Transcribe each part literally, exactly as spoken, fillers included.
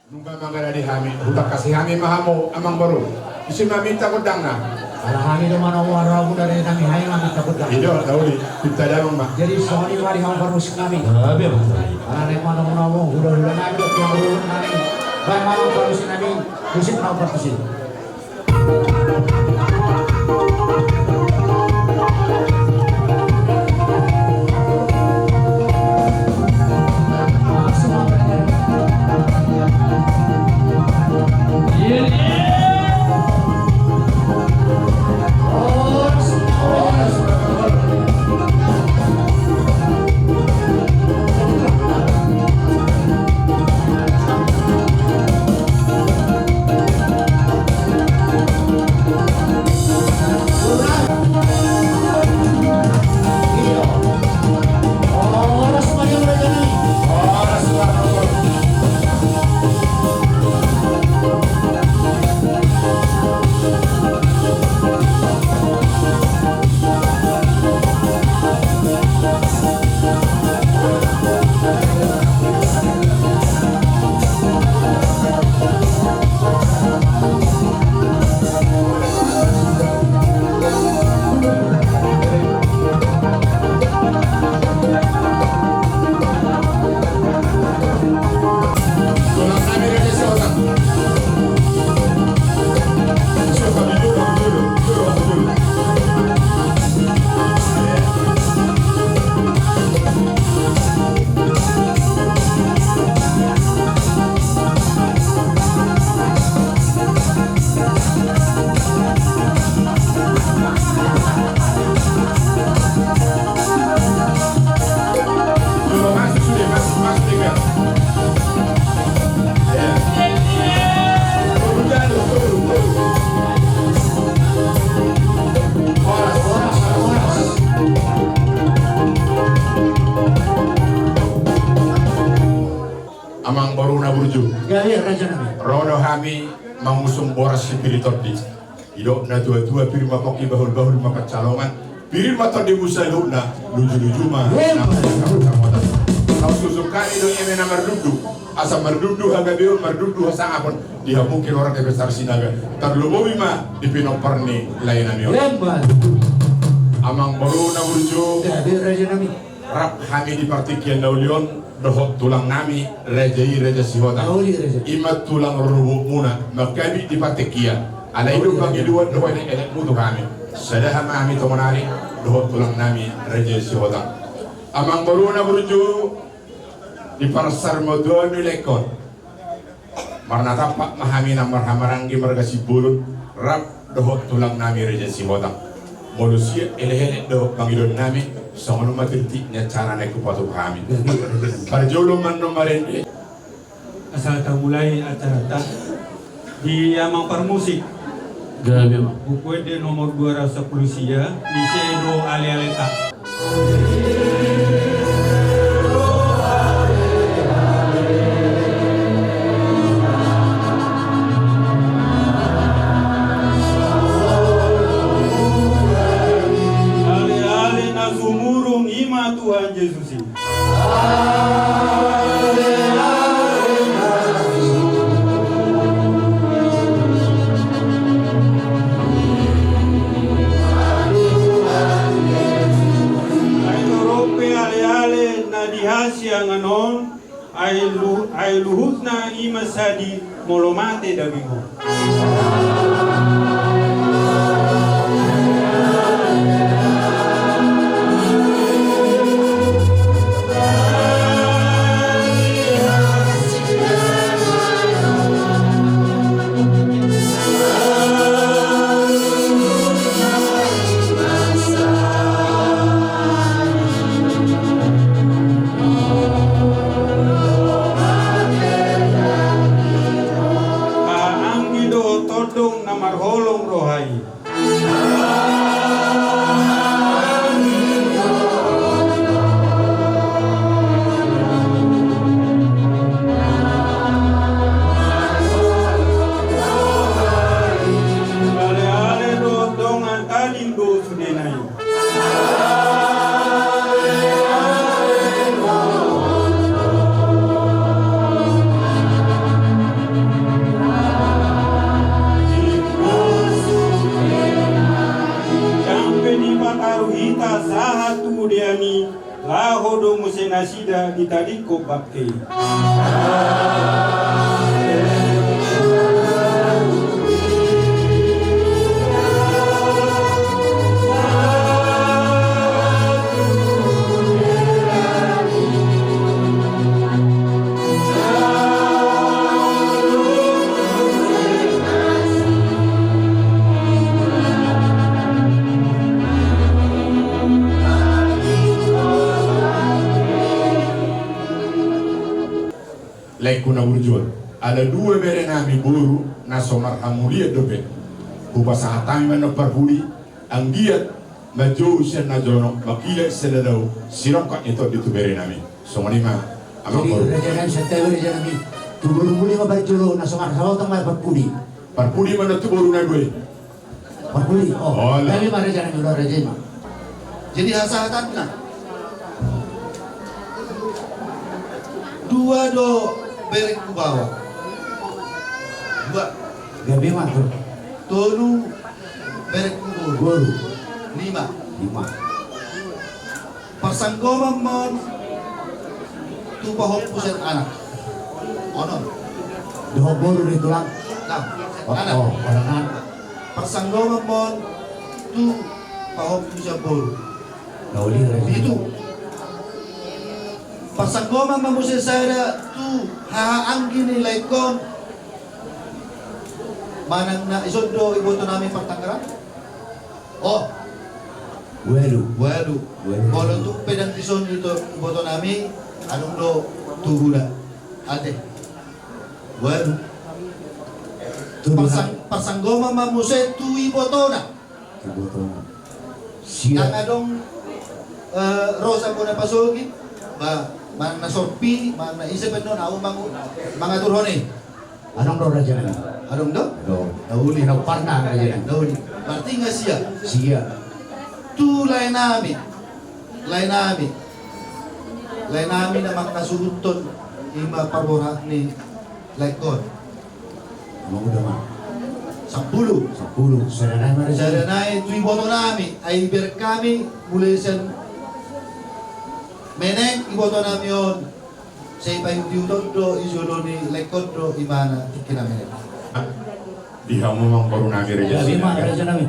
Nunga mangalade hami, hutangkasi hami ma hamu amangboru. Ise ma minta gondangna? Ala hami do manomu, ro guru nami, hami ma minta gondang. I do, na uli, pinta damang ma. Jadi songon i ma di hamu parmusik nami. Ala naeng manomu-nomu hulahula nami dohot tulang rorobot nami. Baen ma hamu parmusik nami, musik ma hamu parmusik. Amangboru na burju. Ro do hami mangusung boras si pir ni tondi. I do na tua-tua, pir ma pongki, bahul-bahul ma pansalongan. Pir ma tondimu saluhutna, luju-luju ma na marhamotan. Tausung-usung hami do eme na mardundu, asa mardundu hagabeon, mardundu hasangapon di hamu keluarga besar Sinaga. Tarlumobi ma di pinompar ni laenami on. Amangboru na burju. Rap hami di partingkian na uli on dohot tulang nami raja i, Raja Sihotang. I ma tulang rorobotmuna, mangkabi di partingkian. Alai do pangidoan do elek-elekmu tu hami. Sada ma hami tongon ari dohot tulang nami Raja Sihotang. Amangboru na burju, di parsarmatua ni laengkon. Marnatampak ma hami na marhamaranggi marga Simbolon, rap dohot tulang nami Raja Sihotang. Molo sian elek-elek dohot pangidoan nami, songon on ma tirti ni acara na hupatupa hami. Parjolo ma annon marende. Asa tamulai acaranta di amang parmusik. Gabe ma. Buku Ende nomor dua ratus sepuluh sia, di sedo ale-aleta. Ale-ale na sumurung i ma Tuhan Jesus i. Ai torop pe ale-ale na di hasiangan on, ai lu-, ai luhutna i ma sadi molo mate daging on. Anggi dohot tondong na marholong roha i. Ale-ale dohot dongan tading do sudena i. Ditadingkon bangke i. Laengku na burju on, ala dua berenami boru na so marhamulian dope, hupasahat hami ma annon parpudi, anggiat manjou sian na jonok, mangkilak sian na dao, sirongkap ni tondi tu berenami. Songon i ma, amang boru. Rajanami, santabi rajanami. Tu borumuni ma parjolo na so marhaholongan ma parpudi. Parpudi ma annon tu boru na dua i. Parpudi, oh. Olo. Gabe ma rajanami, olo, raja i ma. Jadi hasahatanna, dua do berengku baoa. Dua. Gabe ma tu. Tolu berengku boru. Boru. Lima. Lima. Parsanggoman ma on tu pahompu sian anak. Onom. Dohot boru do i, Tulang? Nah, oh, anak. Oh, anak. Parsanggoman ma on tu pahompu sian boru. Na uli, Raja. Pitu. Parsanggoman ma muse sada tu haha anggi ni laengkon. Manang na ison do ibotonami partanggaran? Oh. Ualu. Ualu. Ualu. Molo tung pe ndang dison do ibotonami, adong do tubuna. Ate. Ualu. Tubuna. Parsang-, parsanggoman ma muse tu ibotona. Tu ibotona. Sia. Ndang adong, eh, ro sambona pasogit, ba, manang na sorpi, manang na ise pe annon, ahu mangu-, mangaturhon i. Adong do, Rajanami? Adong do? Adong. Na uli. Adong parna, Rajanami. Na uli. Berarti nga sia? Sia. Tu laenami. Laenami. Laenami na mangkasuhuthon i ma parborhat ni laengkon. Amang uda ma. Sampulu. Sampulu. Sada nai ma, Rajanami. Sada nai tu ibotonami. Ai bereng hami mulai sian menek ibotonami on. Sai paihut-ihuton do, i jolo ni laengkon do, i ma na tingki na menek. Di hamu amang borunami, Rajanami. Ima, Rajanami.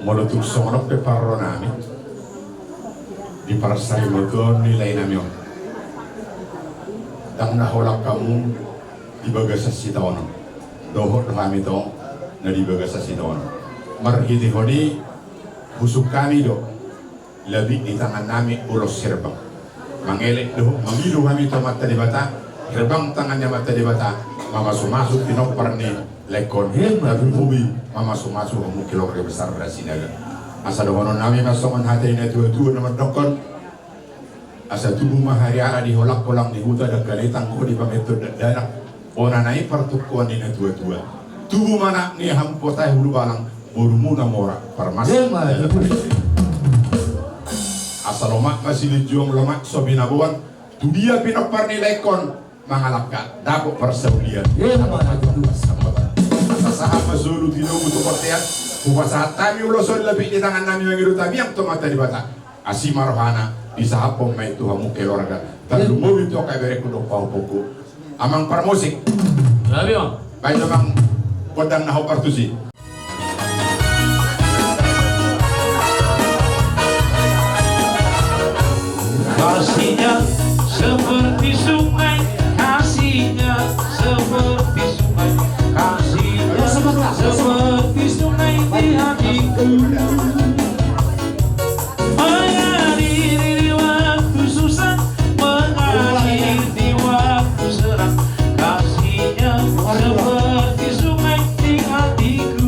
Molo tung songon on pe parronami di parsarimaton ni laenami on, ndang na holan hamu di bagasan sitaonon. Dohot do hami tong na di bagasan sitaonon. Marhitehon i husung hami do labit ni tangannami ulos herbang. Mangelek dohot mangido hami tu Amanta Debata, herbang tangan ni Amanta Debata, mamasumasu pinompar ni laengkon, tarlumobi mamasumasu hamu keluarga besar Sinaga. Asa dohononnami ma songon hata ni natuatua na mandokkon, asa tubu ma hariara di holang-holang ni huta, dangka letang ho di pameton dakdanak. Ona nai partungkoan ni natuatua. Tubu ma anak ni hampota i hulubalang, borumuna mora parmas. Ima tutu. Asa lomak ma silinjuang, lomak so binaboan, tu dia pinompar ni laengkon mangalangka dapot parsaulian. Ima tutu. Asa sahat ma solu tinogu tu bontean, hupasahat hami ulos on, labit ni tangannami mangido tamiang tu Amanta Debata. Asi ma rohana, disahaphon ma i tu hamu keluarga. Tarlumobi tu angka berengku dohot pahompungku. Amang parmusik. Baen amang gondang na hombar tusi. Kasihnya seperti sungai, kasihnya seperti sungai, kasihnya seperti sungai di hatiku. Mengalir di waktu susah, mengalir di waktu senang. Kasihnya seperti sungai di hatiku.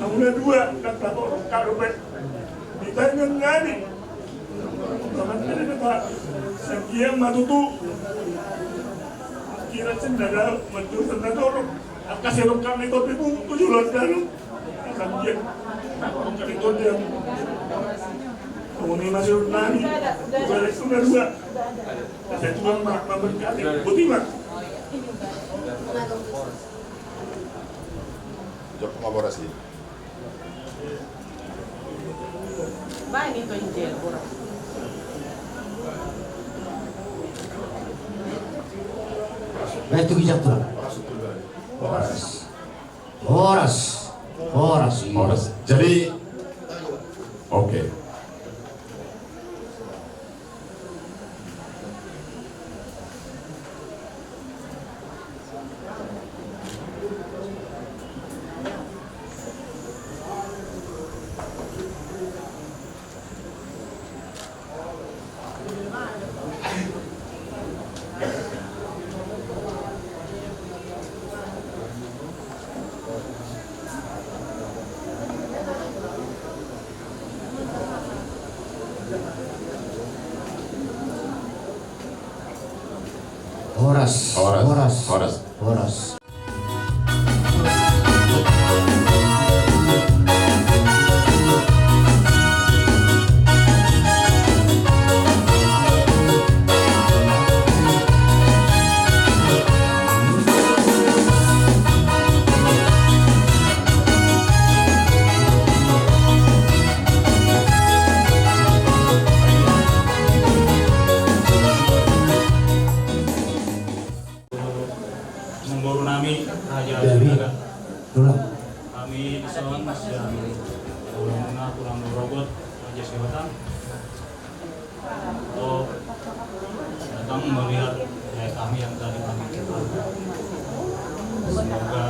Naung na dua, nang taborok kalupe. Di tangan nami. Tangan nami na ta. Sagian ma tutu. Kira sendal, manjur sendal dorong. Angka serong kami topi bu, tujuh londalu. Sagian. Angka di tondian. Penghuni masih nami. Balik sudah dua. Saya tuang ma, memberkati. Buti ma. Jok ma boras i. Baik, tu bijak tu. Horas. Horas. Horas. Horas. Jadi, oke. Horas. Horas. Horas. Horas. Horas. Namboru nami Raja Sinaga. Kami dison sian Tulung Muna, Tulang Rorogot, Raja Siwatan. Oh, datang melihat, eh, kami yang tadi kami. Semoga,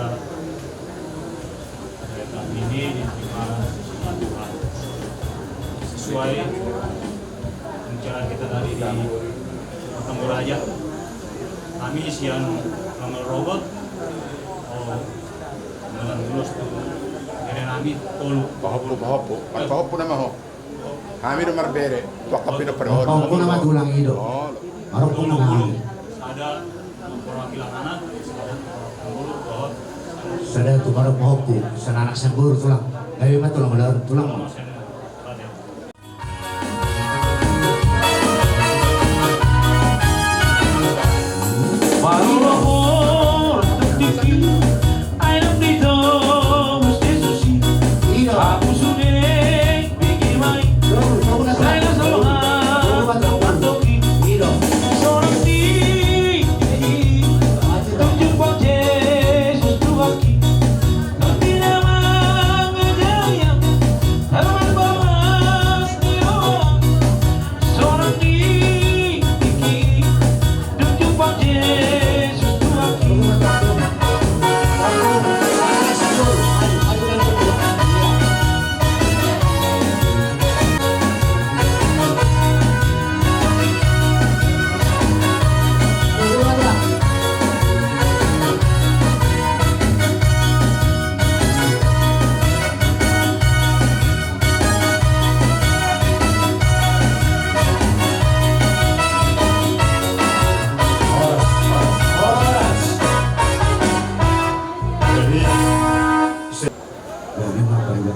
eh, kami ini diterima Tuhan sesuai rencana kita tadi di Kampung Raja. Kami sian Tulang Rorogot, oh, dengan tulus tu bere nami tolu. Pahompu, pahompu. Pahompu nama ho. Hami do marbere, tu angka pinompar. Pahompu nama tulang i do. Oh. Marompu nama hami. Sada, orang Sada tu marok mohopku, sana anak sambur tulang. Ayo ma tulang, tulang.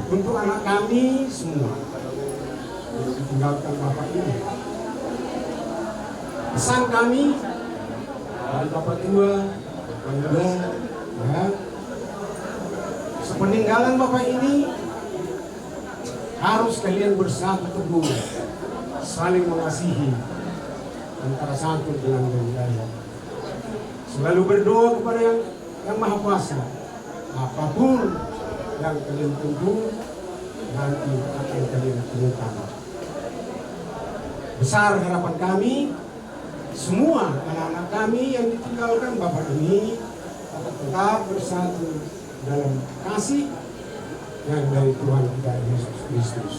Untuk anak kami semua yang ditinggalkan bapak ini, pesan kami dari bapak tua, bapak muda, ya, sepeninggalan bapak ini, harus kalian bersatu teguh, saling mengasihi antara satu dengan yang lain. Selalu berdoa kepada yang, yang Maha Kuasa. Apapun yang kalian tempuh, nanti akan kalian temukan. Besar harapan kami, semua anak-anak kami yang ditinggalkan bapak ini akan tetap bersatu dalam kasih yang dari Tuhan kita Yesus Kristus.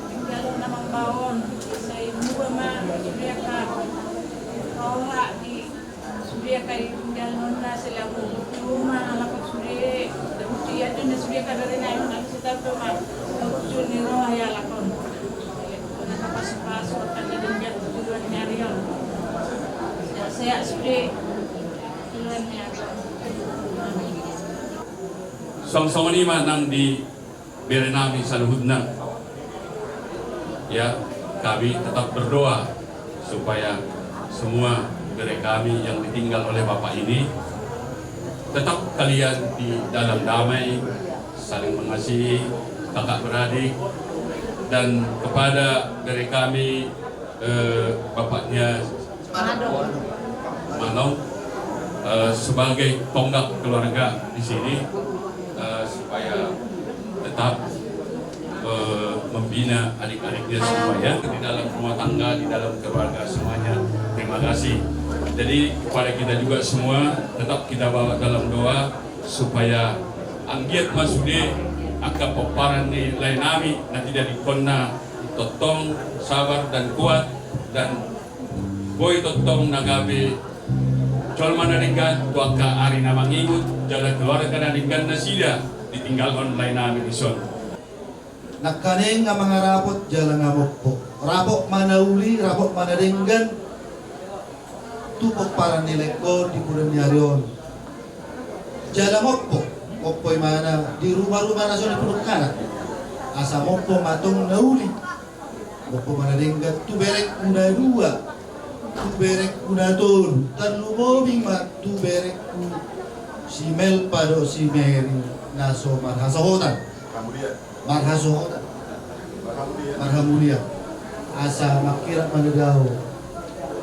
Tinggal na mambaon, sai muba ma sude angka roha di sude angka tinggal nonna, sai lamu cuma alapon sude. Dabuti adu na sude angka dari na ima na sitap ma. Ucun ni roha ya lakon. Sai lakon na pasu-pasu angka na denggan tu juluan ni ari on. Sehat-sehat sude juluan ni ari on. Songon i ma nang di bere nami saluhutna. Ya, kami tetap berdoa supaya semua bere kami yang ditinggal oleh bapak ini, tetap kalian di dalam damai, saling mengasihi, kakak beradik, dan kepada bere kami, eh, bapaknya Manong, eh, sebagai tonggak keluarga di sini, eh, supaya tetap, eh, membina adik-adiknya semua, ya, di dalam rumah tangga, di dalam keluarga semuanya. Terima kasih. Jadi kepada kita juga semua, tetap kita bawa dalam doa supaya anggiat ma sude angka pomparan ni lae nami na tinadingkonna tongtong sabar dan kuat, dan boi tongtong na gabe jolma na denggan tu angka ari na mangigut, jala keluarga na denggan nasida ditinggalhon lae nami dison. Nangkaning nga mangarapot jala nga mompo. Rapot ma na uli, rapot ma na denggan tu pomparan ni laengkon di bulan ni ari on. Jala mompo, mompo imana di ruma-ruma na so di puduk anak. Asa mompo ma tong na uli. Mompo ma na denggan tu berengku na dua, tu berengku na tolu, tarlumobi ma tu berengku si Melpa dohot si Meri na so marhasohotan. Marhasohotan. Marhamulian. Asa mangkirap ma na dao.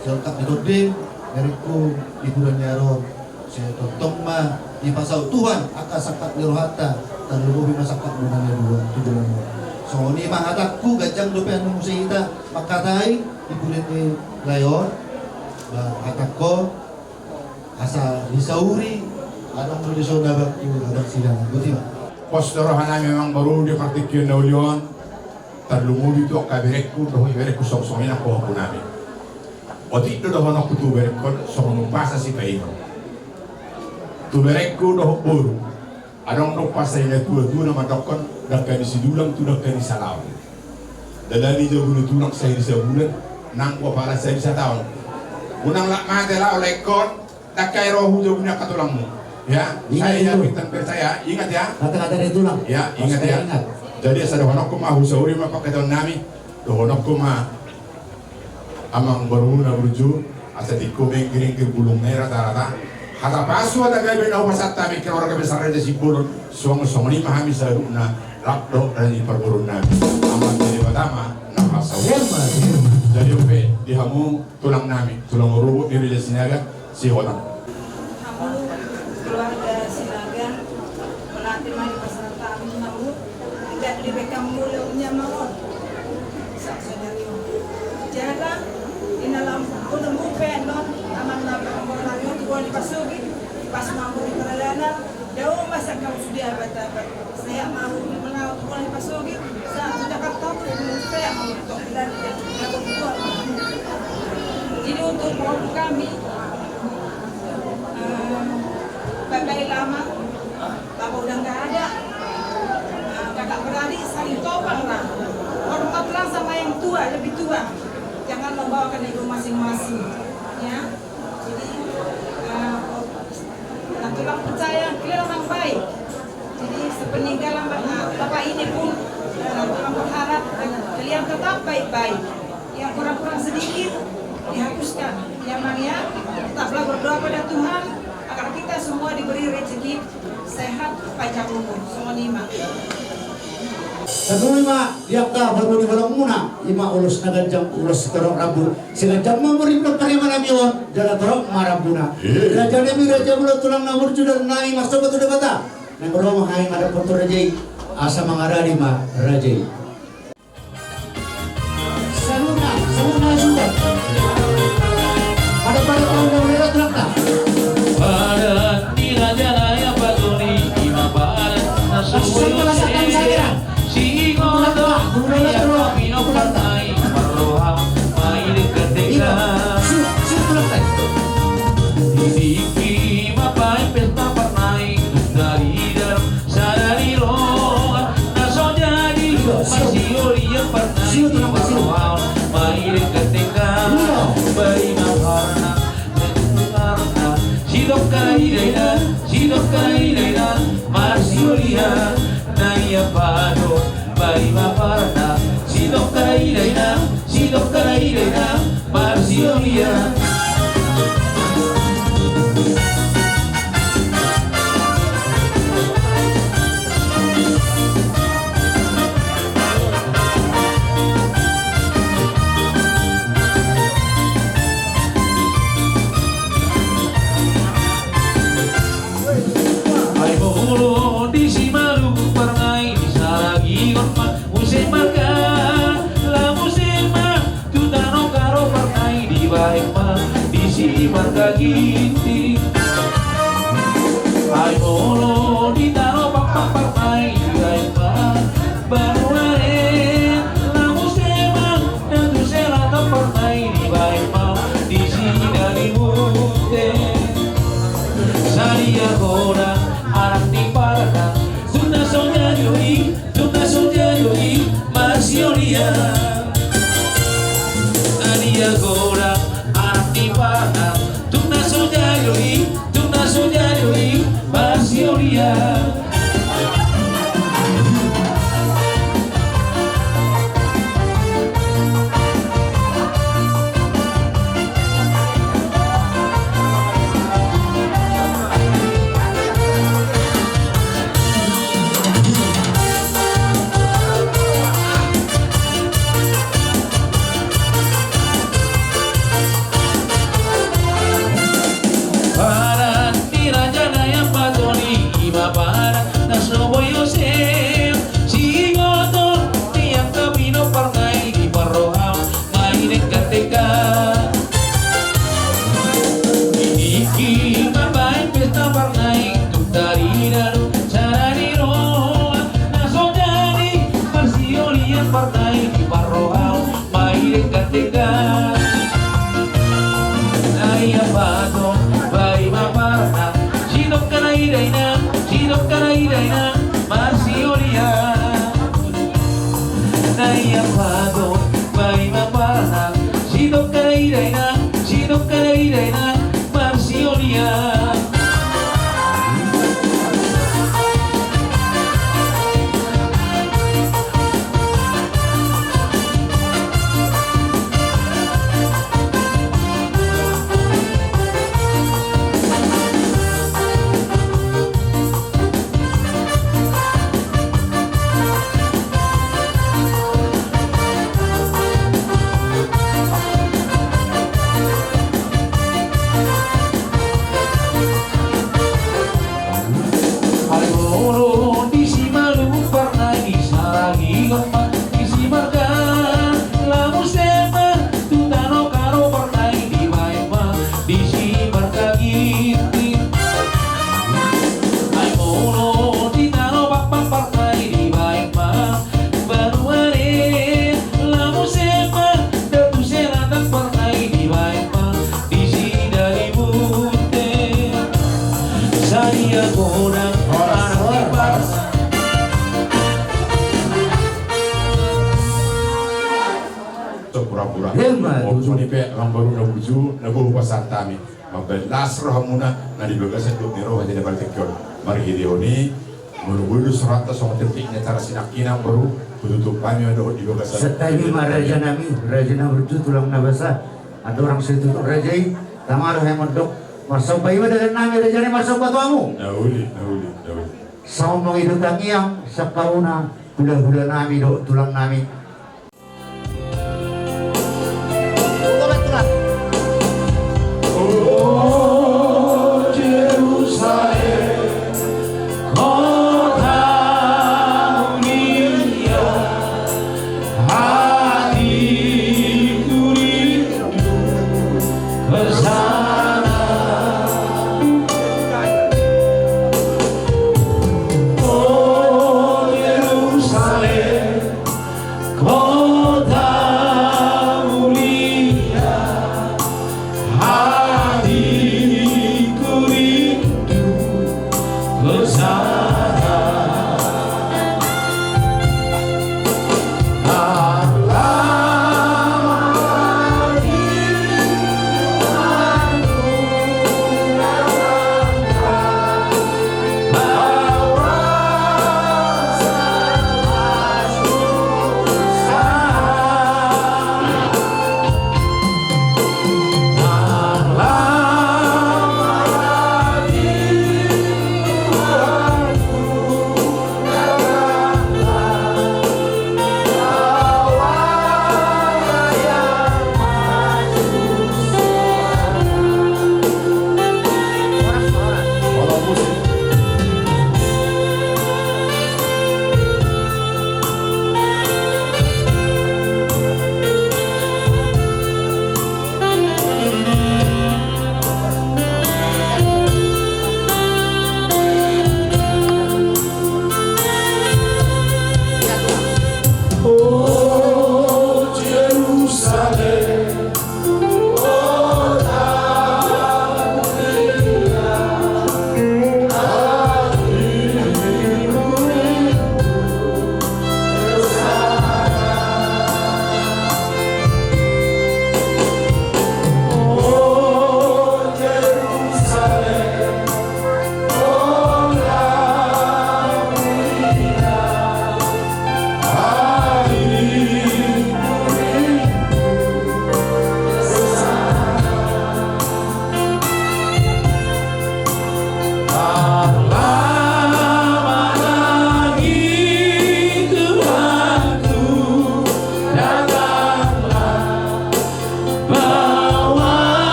Sangkap ni tondi, berengku, di bulan ni ari on. Sai tongtong ma dipasaut Tuhan angka sangkap ni rohanta, tarlumobi ma sangkapmuna na dua tu joloan on. Songon i ma hatangku, ganjang dope annon muse hita mangkatai di bulan ni lae on. Ba hatangkon asa disauri, adong do dison abangku, abang sidang. Boti ma. Pos do roha nami amang boru di partingkian na uli on. Tarlumobi tu angka berengku dohot iberengku songon i nang pahompunami. Otik do dohononku tu berengkon songon umpasa sipaingot. Tu berengku dohot boru, adong do umpasa ni natuatua na mandokkon, dangka ni sidulang tu dangka ni salaon. Dalani jabu ni tulang sahali sabulan, nanggo apala sahali sataon. Unang lak mate laho lae ingkon, dangka i ro hu jabu ni angka tulangmu. Ya, ingat saya itu. Yakin dan percaya, ingat ya. Kata-kata dari tulang. Ya, ingat ya. Ingat. Jadi asa dohononku ma, husauri ma pangkataionnami, dohononku ma amang borumuna burju, asa tingko menggiringgir bulungna i rata-rata. Hata pasu, hata gabe na hupasahat hami, keluarga besar Raja Simbolon, suang songon i ma hami saluhutna, rap dohot raja ni parboruonnami. Amanta Debata ma na pasahat. Jadi on pe di hamu tulangnami, tulang urup ni Raja Sinaga, Sihotang. Hamu keluarga Sinaga, mauliate ma di pasahat hami tu hamu. Tidak dibekam mulu nya mangon. Saksanya rio. Jala ina lam, udah mupe non, aman na pengorang itu boleh dipasugi, pas mampu di perjalanan, jauh masa kau sudah abad-abad. Saya mau menau tu boleh dipasugi, saat tu Jakarta tu saya mau tok dan dapat dua. Jadi untuk kami, eh, bagai lama, Bapak udah nggak ada. Nah, kakak beradik saling topang lah. Hormatlah sama yang tua, lebih tua. Jangan membawakan ego masing-masing. Ya. Jadi, eh, orang tulang percaya, kalian orang baik. Jadi, sepeninggalan Bapak, Bapak ini pun, eh, orang tulang berharap, eh, kalian tetap baik-baik. Yang kurang-kurang sedikit dihapuskan. Ya, Mang, ya. Tetaplah berdoa pada Tuhan agar kita semua diberi rezeki sehat, panjang umur. Songon i ma. Songon i ma di angka parmuli holongmuna, i ma ulos na ganjang, ulos torop rambu. Sai ganjang ma umur ni paribanami on, jala torop ma rambuna. Rajanami, raja muna, tulang na burju, dalanami, marsogot tu Debata. Naeng ro ma hami mandapothon raja i, asa mangaradi ma raja i. Saluhutna, saluhutna suda. Pada, pada, pada, pada, pada, pada. Padan ni raja na ia patoni, i ma padan na so boi ose. Singkoto ni ia pinompar nai, marroha ma i denggan-denggan. Di tingki ma padan pesta parnai, tung dari dalam sadari roha na so jadi, marsiolian parnai, marroha ma i denggan-denggan. Bahen ma parna, parna, sidok kaida-ida, sidok kaida-ida, marsiolian na ia padan. Bahen ma parna, sidok kaida-ida, sidok kaida-ida, marsiolian. Ai molo di simalungun parnai, disaragi on ma muse marga, laho muse ma tu tano Karo parnai, dibahen ma disi marga Ginting. Ai molo di tano Pakpak parnai, dibahen ma banua Ren, laho muse ma tu Selatan parnai, dibahen ma disi Dalimunte. Sadia godang anak ni parna, tung na so jadi do i, tung na so jadi do i, marsiolian. Sadia godang anak ni parna, tung na so jadi do i, tung na so jadi do i, marsiolian. Denggan-denggan. Na i ambaton, bahen ma parna. Sidok na ida inang, sidok na ida inang, marsiholia. Na i ambaton, bahen ma parna. Sidok na ida inang, sidok na ida inang, marsiholia. Ai molo di Simalungun parna i, di Saragigot ma di Simarga, lamu sema tu Tano Karo parna i, dibahen ma di Simarga Ginting. Ai molo di Tano Pakpak parna i, dibahen ma banuane, lamu sema da tu selatan parna i, dibahen ma di Sidalimunte. Sadia godang anak ni parna. Tok pura-pura. Emma tutu. Ompu ni pe amang boru na burju, na boi hupasahat hami. Mambahen las rohamuna na di bagasan dohot ni roha jadi baltik on. Marhite on i, molo boi do soranta songon tingki ni acara sinangkinan boru, hututup hami ma dohot di bagasan. Santabi ma raja nami, raja na burju, tulang na basa. Andorang so ditutup raja i, tama do hami mandok. Marsomba i ma dalan nami, raja nami, marsomba tu hamu. Na uli, na uli, na uli. Songon i do tangiang sian hamuna, hula-hula nami dohot tulang nami. O Jerusalem, kota mulia, hatiku rindu ke sana. O Jerusalem,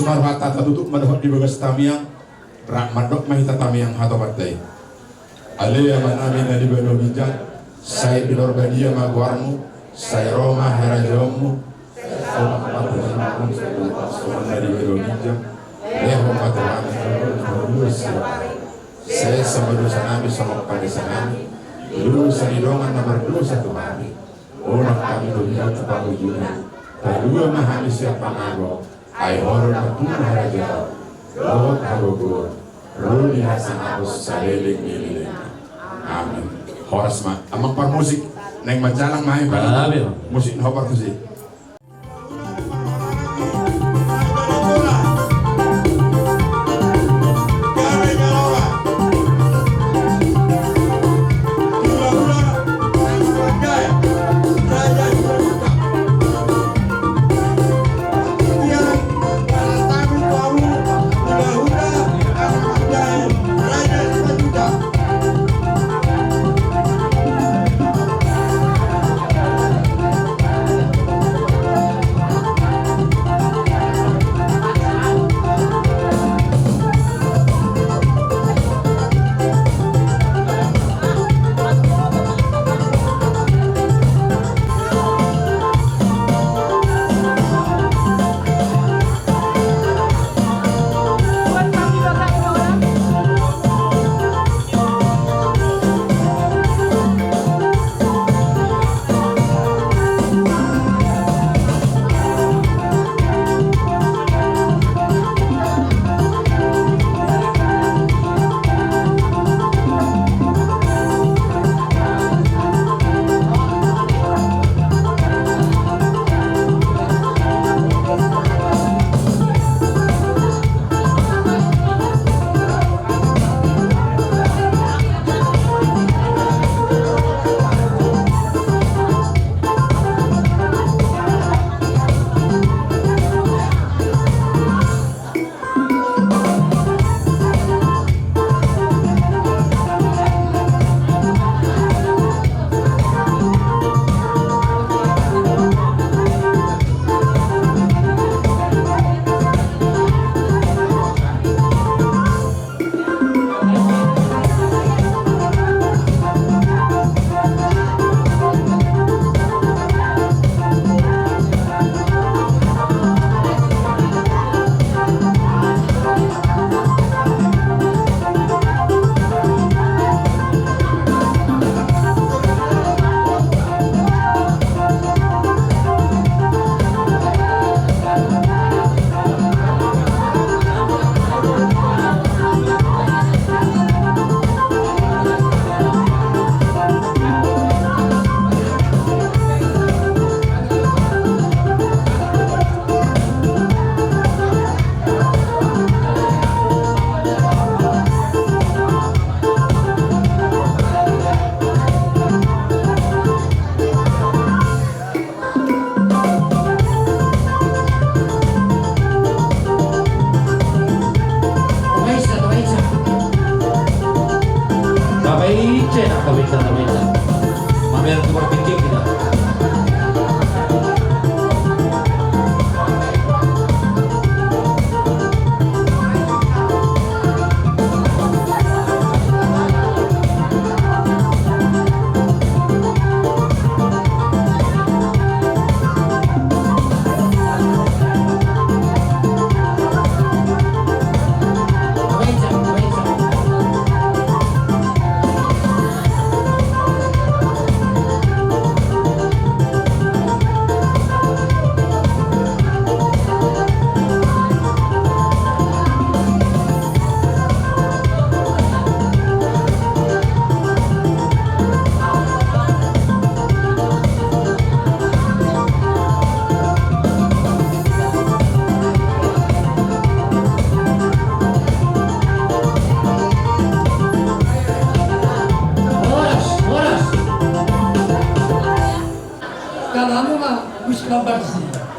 Marhata tatutup ma dohot di bagas tamiang, rap mandok ma hita tamiang hatopanta i. Ale Amanami na di banua ginjang, sai pinarbadia ma goarmu, sai ro ma harajaonmu, sai songon na di banua ginjang, lehon ma tu hami angka na mardosa. Sai asa ma dosanami songon panesanami di dosa ni dongan na mardosa tu hami. Unang hami togihon tu pangunjunan, palua ma hami sian pangago. Ai Ho do nampuna harajaon dohot hagogoon, ro di hasangapon saleleng ni lelengna. Amin. Horas ma. Amang parmusik, naeng manjalang ma hami. Amin. Musik na hombar tusi.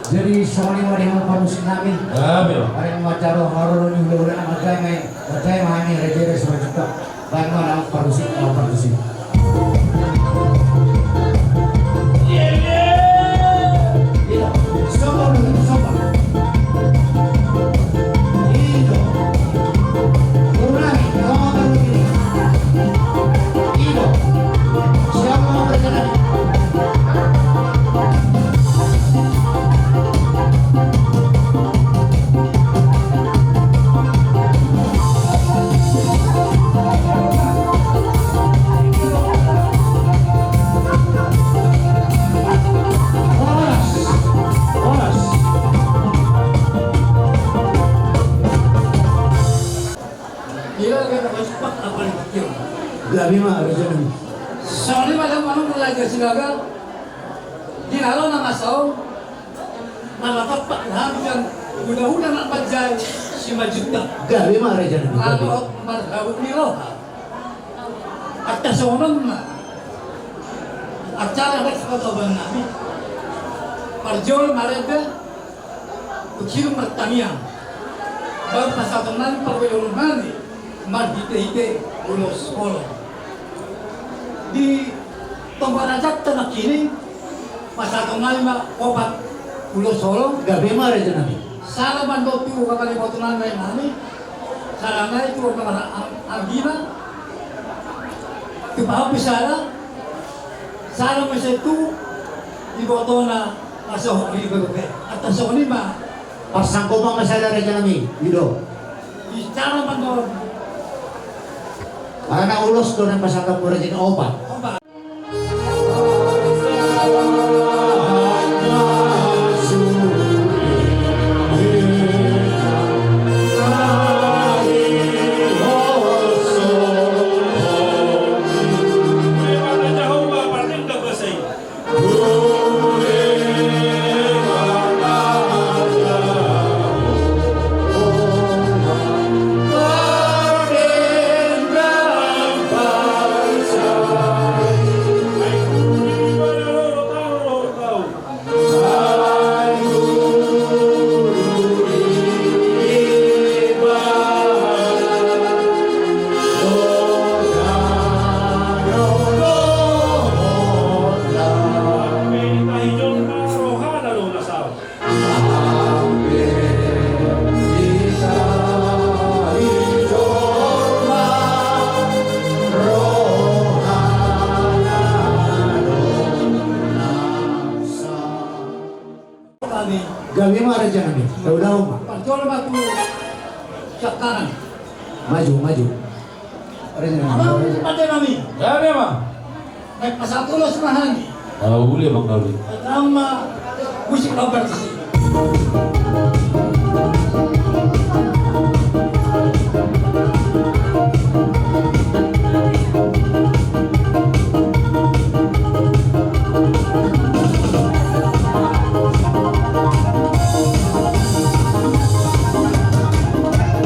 Jadi songon i ma di hamu parmusik nami. Amin. Ari ma jalo haroro ni hulahula na manjae ma i, manjae ma hami raja i Simanjuntak. Baen ma na parmusik, na parmusik. Iya, iya. Iya, sombong dulu, sombong. Gabe ma raja nami. Songon i ma da manungkun Raja Sinaga. Di na ro na masa on, marlatap hami sian hulahula na manjai Simanjuntak. Gabe ma raja nami, gabe. Laho marhabot ni roha. Antong songon on ma acara na sipatupaon nami. Parjolo marende tu sidung martangiang, baru pasahaton nami parbue ni holong nami marhitehite ulos holong. Di tonga rajanta nangkining pasahaton nami ma opat ulos holong. Gabe ma raja nami. Sada mandok tu hambal ni iboto nami, nami. Sada nai tu anggi-, anggina. Tu pahompu sada. Sada muse tu ibotona na so di B P P. Antong songon i ma. Parsangkopan ma sada raja nami, i do. Bicara ma do. Alana ulos do na pasahaton raja nami, opat. Opat. Gabe ma raja nami. Parjolo ma tu sian kanan. Maju, maju. Raja nami. Amang pande nami. Gabe ma. Naeng pasahat ulos ma hami. Ah, uli, amang, uli. Pertama, musik kompetisi.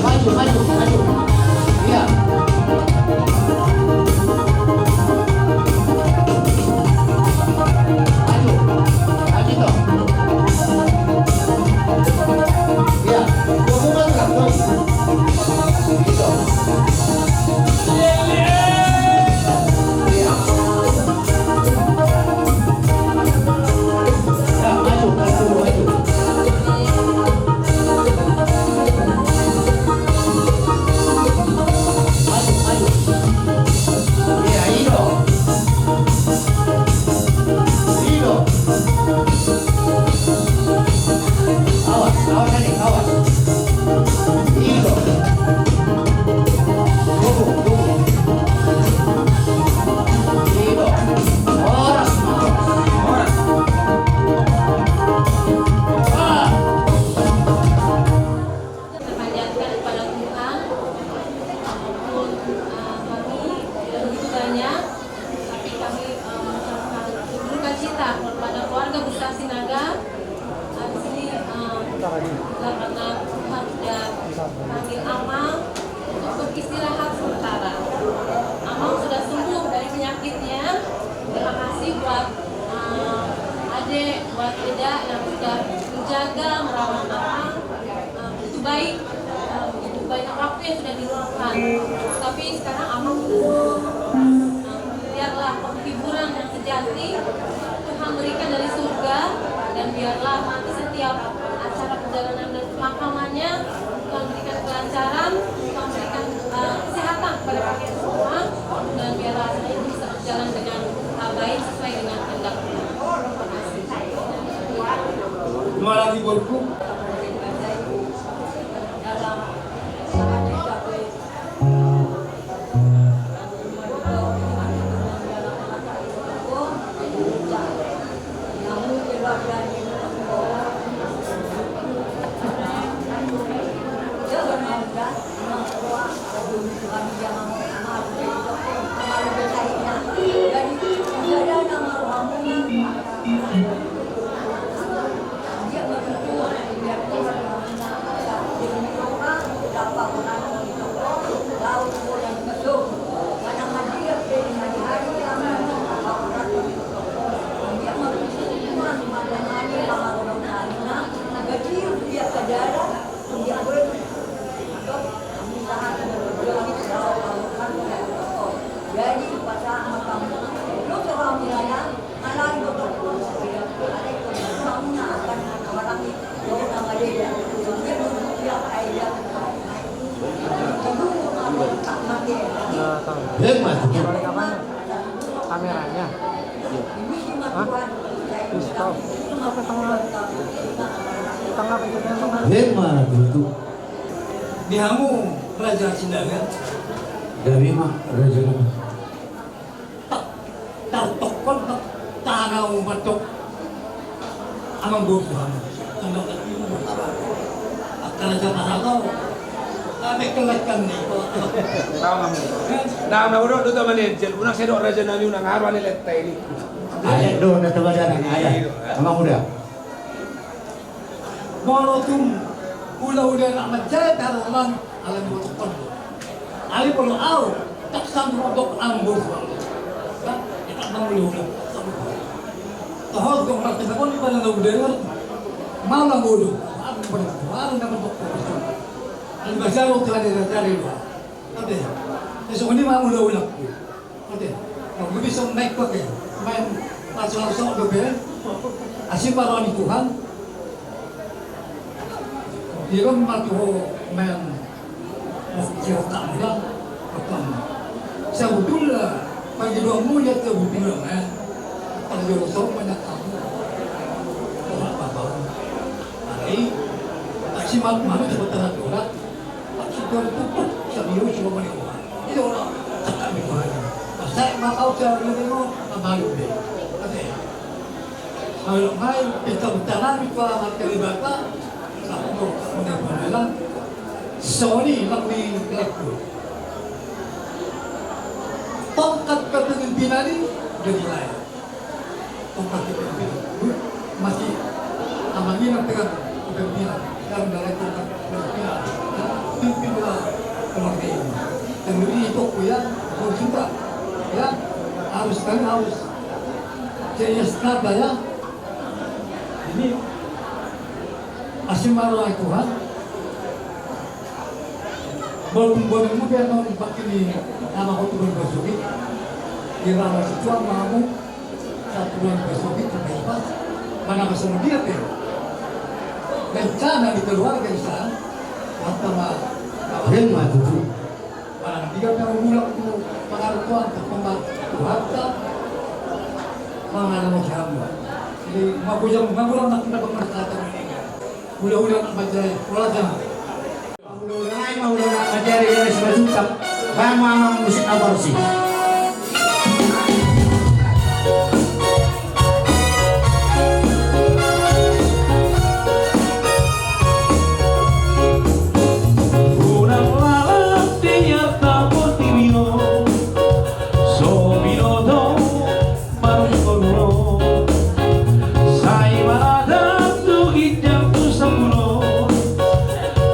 Maju, maju, maju. Iya. Maju. Maju, toh. Iya. Gua buka, toh. Gitu. Iya. Awas, awas, awas. Ido. Tubu, tubu. Ido. Horas, horas, horas. Ah. Kita panjatkan kepada Tuhan, walaupun, eh, kami tidak begitu banyak, tapi kami, eh, mengucapkan duka cita kepada keluarga besar Sinaga. Habis ini, eh, juga karena Tuhan sudah panggil Amang untuk beristirahat sementara. Amang sudah sembuh dari penyakitnya. Terima kasih buat, eh, Ade, buat Eda yang sudah menjaga, merawat Amang. Eh, begitu baik, eh, begitu banyak waktu yang sudah diluangkan. Tapi sekarang Amang sudah sembuh. Eh, biarlah hiburan yang sejati Tuhan berikan dari surga, dan biarlah nanti setiap acara perjalanan dan pemakamannya Tuhan berikan kelancaran, Tuhan berikan, eh, kesehatan kepada kalian semua, dan biarlah acara ini bisa berjalan dengan, eh, baik sesuai dengan kehendak Tuhan. Terima kasih. Terima kasih, Borku. Emma tutu. Kameranya. Hah? Di stop. Stop ke tengah. Tengah apa itu? Emma tutu. Di hamu Raja Sinaga. Gabe ma Raja. Tartokkon tangan mandok amangboru. Angka raja paragau. Kami keletkan ni. Nah, nah, udah, udah, teman ni, jel, unang sedok raja nami, unang haru ale letta ini. Ayo, do, na teman ni, ayo. Amang uda. Molo tung hulahula na manjae taruman, alai molo tung pon. Alai molo au, tak sanggup untuk ambo. Kan? Kita mangulahula. Toho gong marti na pon di mana na udah. Mau na bodo. Aku pernah, aku dapat dokter. Alai bahasa lo telah dari dari lo. Oke. Besok ini mau udah ulang. Oke. Nah, gue bisa naik pakai main langsung langsung dope. Asi ma roha ni Tuhan. Dia kan mati ho main. Siapa tak muda. Apa? Sebetulnya pagi dua mulia sebetulnya main. Pagi dua sore banyak tamu. Orang apa? Hari tak simak mana sebentar orang. Sudah tutup, sabi yo, sudah mani orang. Ini orang cakap di mana? Saya mau tahu cara dia mau kembali deh. Oke. Kalau main pesta utama itu amat terlibat, tak mau, tak mau, tak mau. Sony lebih laku. Tongkat kepemimpinan ini udah dilayar. Tongkat kepemimpinan. Masih amangi nang pegang kepemimpinan. Dalam dalam tongkat kepemimpinan. Pimpinlah keluarga ini. Dan ini itu aku ya, aku juga ya harus kali harus. Jadi ya, sekarang ya. Ini asi ma roha ni Tuhan. Walaupun boleh muda yang mau dipakai di nama hotu berbasuki. Di nama sesuatu mamu. Satu bulan besok itu bebas. Mana masuk dia, Teh? Rencana di keluarga di sana. Mata ma-, ma-, Emma tutu. Mana dia yang ulang tu pengaruh Tuhan, tu pembantu Tuhan, tak? Mana mau siapa? Jadi, mau bujang, mau ulang, nak kena pengaruh Tuhan ini. Ulang-ulang, nak baca, ulang, jangan. Maudo-udo nai, maudo-udo na manjadi, gabe simajutak. Baen ma amang musik na borsih. Unang lalap di arta portibi on, so binoto. Marungkol sai manatap tu ginjang tu sambulo.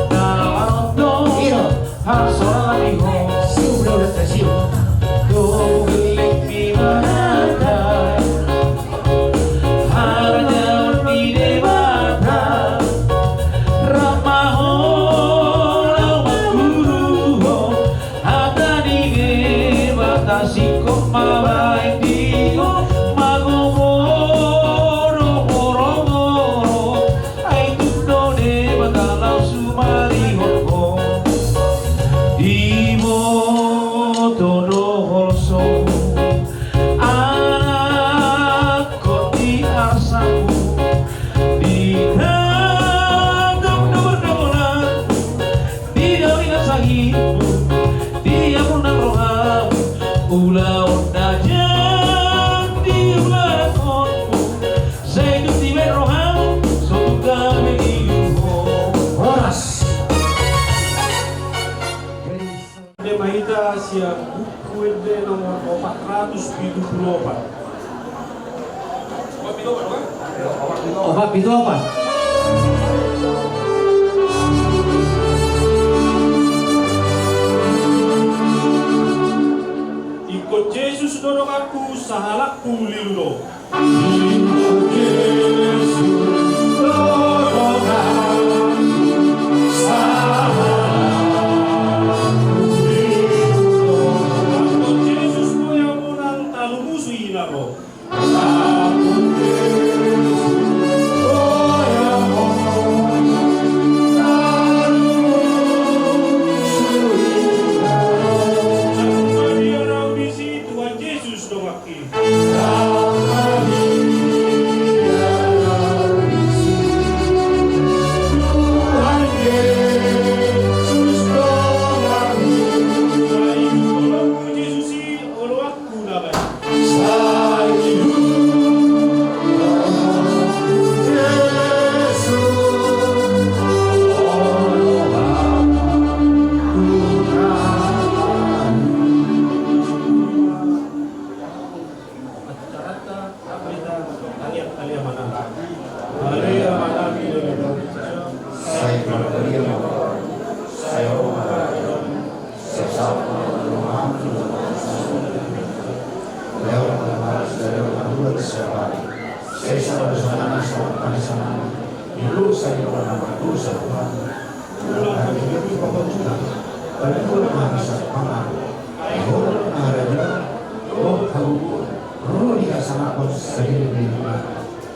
Na marondo. Iyo. Harsoran ni ho. Siu, udah, udah, siu. Tu geleng di manatap. Harjaon ni Debata. Rap ma ho laho mangguru ho. Hata ni Debata singkop ma baen di ho, magogo do moro-moro, ai tung do Debata laho sumarihon ho. Diboto do holso. Anakkon di arsamu, di tandok do pardongananmu, di dalan na sahitmu, di ampunna rohamu, ulaon na jat di ulaonmu, sai tung dibaen rohamu, so tung gabe di ho. Horas. Ende ma hita sian Buku Ende nomor opat ratus pitu pulu opat. Opat pitu opat. Ingkon Jesus do donganku, sahalakku lilu do.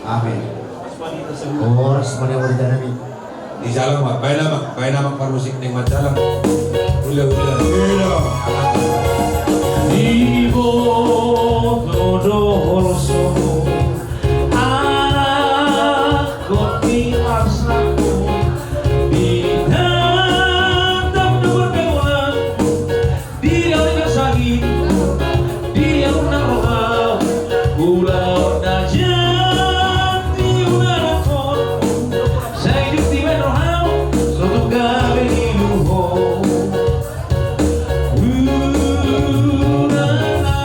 Amin. Horas ma di hamu di tanami. Di jalang ma, baen amang, baen amang parmusik naeng manjalang. Hula, hula, hula. Diboto do songon anak, hot ni arsaku, ditatap do pergaulan. Di dalam sakit, di dalam roha, hula na jati hula na kon, sai di tiba roha, sotung gabe di luho. Hula na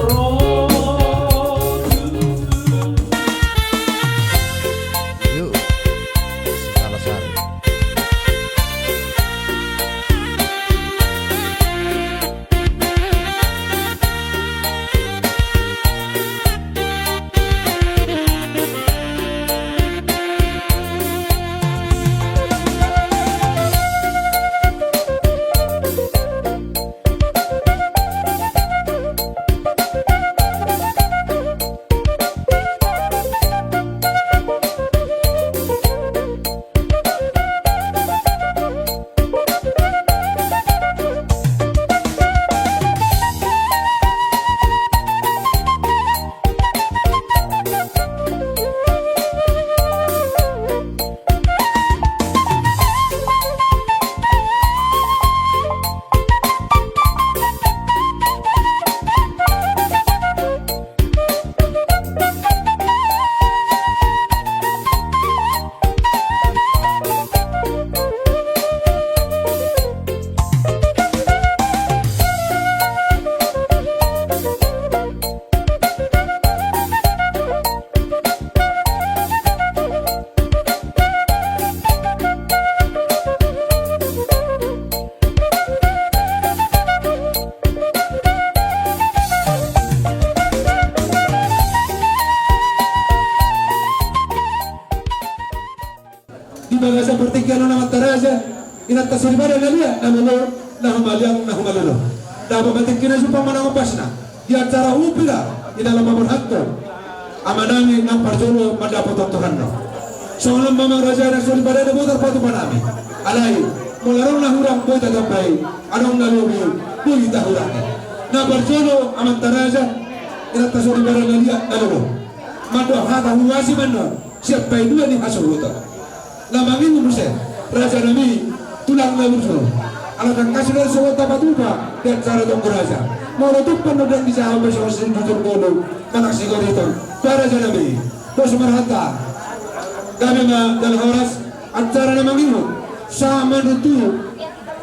ro. Yuk, salah satu. Di bagasan partingkian on, amanta raja, inanta soripada na liat na lolo, na humaliang na humalolo. Dapot ma tingkina jumpang manang ombasna di acara upa i, di na lam maborhathon amanami nang parjolo mandapothon Tuhan do. Songon on ma, amang raja, inanta soripada, na boi tarpatupa nami. Alai molo adong na hurang, boi tatambai, adong na lobi, boi tahurangi. Na parjolo, amanta raja, inanta soripada na liat na lolo, mandok hata huhuasi ma annon sian paidua ni hasuhuton. Na mangihut muse, raja nami, tulang na burju, ala tangkas do songon tapatupa di acara tonggo raja. Molo tumpak do ndang dijaha be songon sijujur ngolu manang sigoriton. Ba raja nami, dos ma rohanta. Gabe ma jala horas. Acara na mangihut, sahat ma annon tu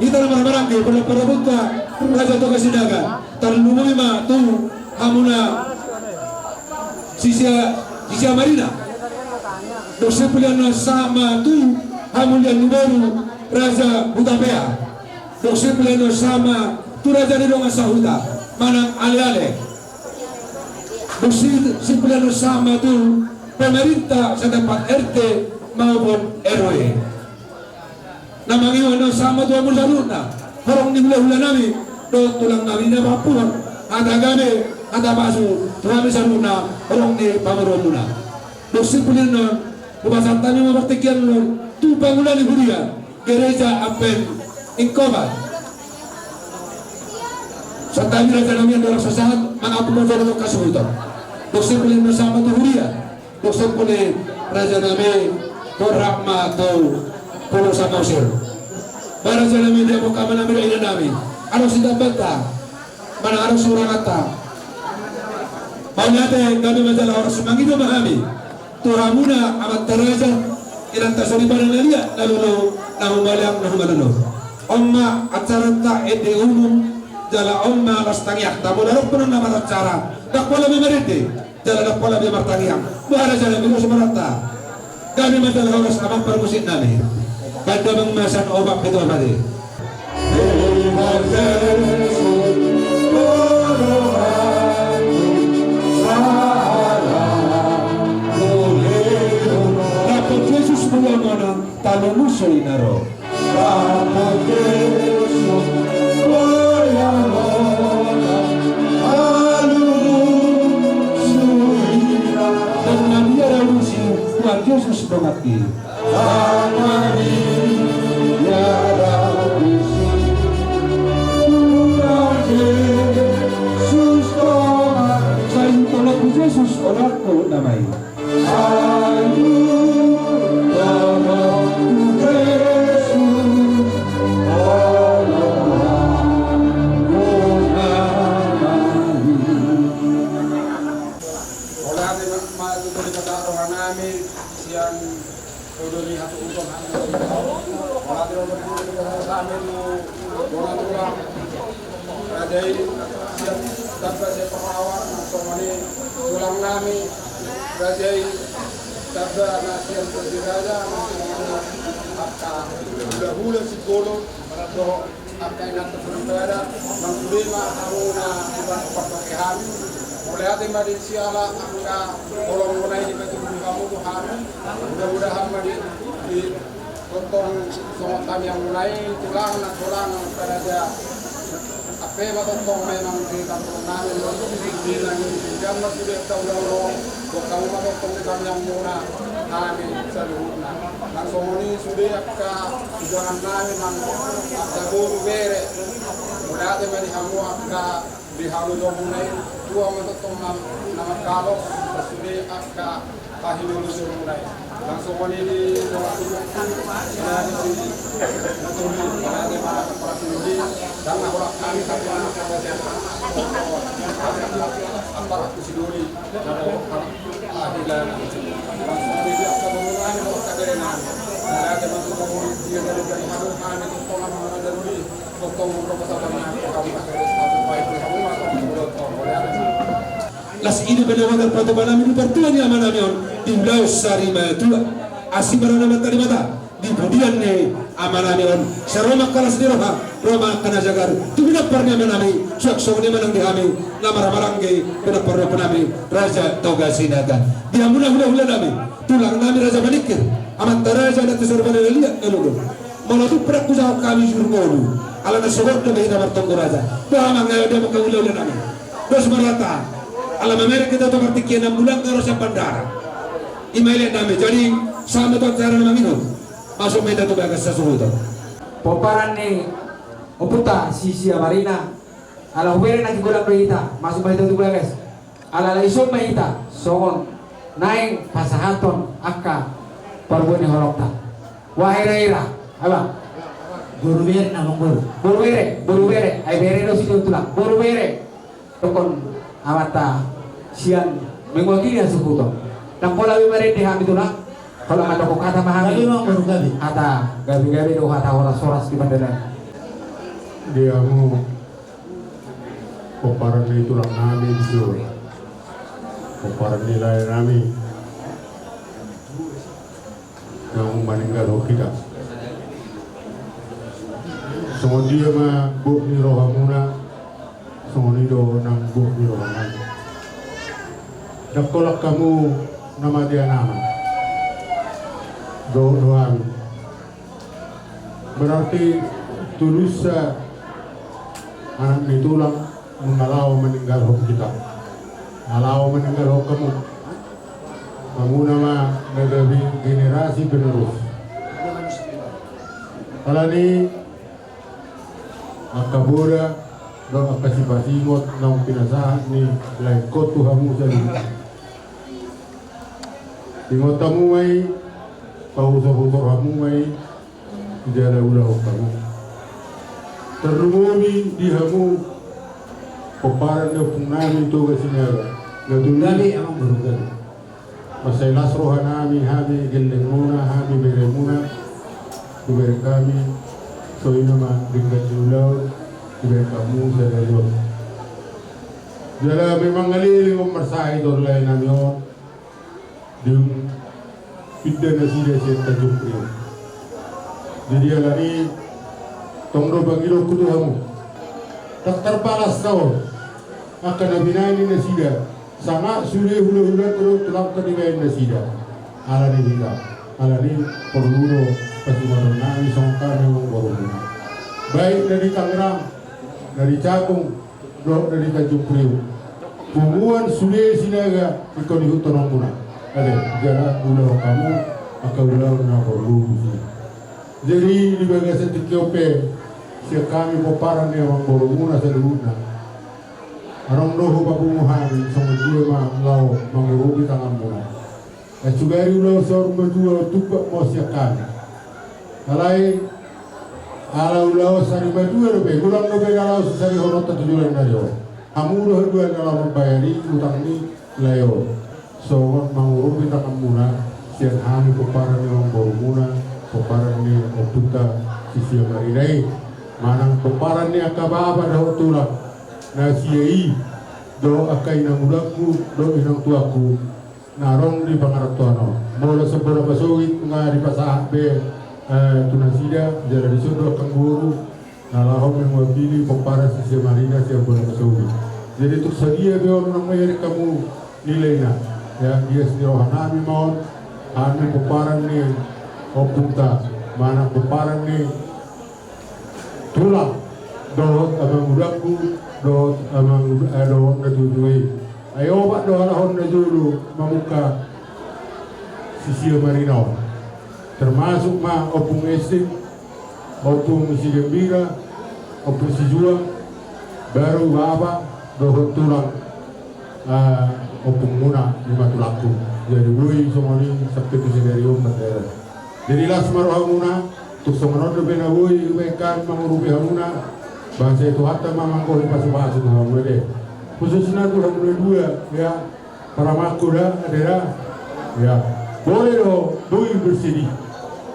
hita na marhahamaranggi, pala parabota Raja Toga Sinaga, tarlumobi ma tu hamuna sisia, sisia Marina. Dos i pilihan na sama tu hamulian ni boru Raja Hutapea. Dos i pilihan na sama tu raja ni dongan sahuta manang aleale. Dos i pilihan na sama tu pemerintah setempat, R T maupun R W. Na mangihut na sama tu hamu saluhutna, horong ni hulahula nami dohot tulang nami na pampuhon hata gabe, hata pasu tu hami saluhutna, horong ni pamoruonmuna. Dos i pilihan na hupasahat hami ma partingkian on tu pangula ni huria Gereja Advent Ingkobar. Santabi raja nami, andorang so sahat mangampu ma jolo tu hasuhuton. Dos i pilihan na sama tu huria. Dos i pilihan, raja nami, borhat ma tu Pulo Samosir. Ba raja nami, di hamu amang nami dohot inang nami, adong sitambanta manang adong sihuranganta? Mauliate, gabe ma jala horas. Mangido ma hami tu hamuna amanta raja, inanta soripada na liat na lolo, na humaliang na humalolo. On ma acaranta ende umum, jala on ma las tangiangta. Molo adong pe na maracara, ndang pola be marende jala ndang pola be martangiang. Ba raja nami, dos ma rohanta. Gabe ma jala horas, amang parmusik nami. Baen damang ma sian opat pitu opat i. Dapot Jesus, boya mona, talu musu inaro. Dapot Jesus, boya mona, talu musu inaro. Dang na biar alusi, Tuhan Jesus dongan i. Sai tolong Jesus, olat ku nama i. Olat ma tu Debata rohanami sian Dodoli hasuhuton hami. Mauliate ma di hami tu tulang nami raja i, sian tamba sian pahlawan, songon i tulang nami raja i, tamba na sian Tondi Raja, songon i angka hulahula Simbolon dohot angka inanta soripada, nang sude ma hamu na diparpake hami. Mauliate ma di siala angka holong muna i dipatuduhon hamu tu hami. Mudah-mudahan ma di, di tongtong songon tamiang muna i, tulang na tulang raja. Ape ma tongtong memang di tongtong nami, di nami di jam na sude tahu dahulu. Buat hamu ma tongtong di tamiang muna hami saluhutna. Nang songon i sude angka bujangan nami nang angka boru bere. Mauliate ma di hamu angka di haloja muna i, tua ma tongtong na, na mangkalos, sude angka pahilolosion muna i. Nang songon i di boru tubu, na di si, na tolu, mauliate ma para suluhi, dang na holan hami, tapi na apa, apa, apa, apa, apa, apa, apa, apa, apa, apa, Las i do pinawatar patupa nami di partua ni ama nami on di ulaon sari matua. Asi ma roha ni Amanta Debata di pudian ni ama nami on, sai ro ma angka las ni roha, ro ma angka na jagar tu pinompar ni ama nami. Suang songon i ma nang di hami na marhahamaranggi pinompar ni ompu nami Raja Toga Sinaga. Di hamuna hulahula nami, tulang nami Raja Maningkir, amanta raja na tu soripada na liat na lolo. Molo tung pe dang hujahahon hami juru ngolu, ala na sogot do hita martonggo raja. Boha ma nga i, di hamuna hulahula nami, dos ma rohanta, ala mamereng hita tu partingkian Ambulang nga ro sian bandara. I ma i, lae nami. Jadi sahat ma tu acara na mangihut. Masuk ma hita tu bagas hasuhuton. Pomparan ni ompunta si Siamarina, ala hubereng na higolap do hita, masuk ma hita tu bagas. Ala laos ma hita songon naeng pasahathon angka parbue ni holongta. Huhira-hira, abang. Boru bere, abang, boru. Boru bere, boru bere. Ai bere do sidung, tulang. Boru bere. Dokkon amanta sian mewakili hasuhuton. Ndang pola be marende hami, tulang. Holan mandokkon hata ma hami. Gabe ma, boru, gabe. Hata gabe-gabe do, hata horas-horas di pande nami. Di hamu pomparan ni tulang nami, di hamu pomparan ni lae nami naung maninggalhon hita. Songon dia ma bot ni rohamuna, songon i do nang bot ni rohanami. Ndang holan hamu na mate anakna dohot rohami. Berarti tulusna anak ni tulang nunga laho maninggalhon hita, na laho maninggalhon hamu. Hamuna ma na gabe generasi penerus. Alani angka boda dohot angka sipasingot naung pinasahat ni laengkon tu hamu saluhutna. Ingot hamu ma i, pausor-usor hamu ma i, jala ulahon hamu. Tarlumobi di hamu pomparan ni ompung nami Toga Sinaga. Na tolu i. Gabe, amang boru, gabe. Mansai las roha nami, hami gellengmuna, hami beremuna, hubereng hami songon i ma denggan ni ulaon dibereng hamu sadari on. Jala memang ngaleleng on marsahit on lae nami on. Dung pinda nasida sian Tanjung Priok. Jadi alani tong do pangidoanku tu hamu. Ndang tarbalas na on angka na binahen ni nasida, sanga sude hulahula tu dohot tulangta dibahen nasida. Alani hita, alani porlu do pasingoton nami songon hami amangborumuna, baik na di Tangerang, na di Cakung, dohot na di Tanjung Priok. Punguan sude Sinaga ingkon ihuthononmuna. Ate, jala ulahon hamu angka ulaon na porlu tusi. Jadi di bagasan tingki on pe, sian hami pomparan ni amangborumuna saluhutna, adong do hupapungu hami songon dia ma laho mangurupi tanganmuna. Ai sugari ulaon saur matua tumpak ma sian hami. Alai ala ulaon sari matua dope, godang dope na laho sisarihononta tu joloan ni ari on. Hamu do haduan na laho mambayari utang ni lae on. Songon mangurupi tanganmuna sian hami pomparan ni amangborumuna, pomparan ni ompunta si Sia Marina i, manang pomparan ni angka bapa dohot tulang na sia i, dohot angka inang mudangku dohot inang tuangku na adong di pangarantoan on. Molo sian Bona Pasogit nga dipasahat be, eh, tu nasida, jala dison do angka boru na laho mewakili pomparan si Sia Marina sian Bona Pasogit. Jadi tung sadia pe on, unang ma iadek hamu nilaina. Ya, ias ni roha nami ma on, hami pomparan ni ompunta, manang pomparan ni tulang dohot amang mudangku dohot amang, eh, dohot natuatua i. Ai opat do halak on na jolo mamungka si Sia Marina on. Termasuk ma Ompung Estik, Ompung Sigembira, Ompung Sijuang, baru bapa dohot tulang, eh, ompungmuna, i ma tulangku. Jadi boi songon i sampe tu sadari on mardalan. Jadi las ma rohamuna, tung songon on dope na boi hubaen hami mangurupi hamuna, ba sai Tuhanta ma manggohi pasupasu tu hamu, ate. Khususna tu hamu na dua, ya, paramangku da, ate da. Ya, boi do, boi bersedih.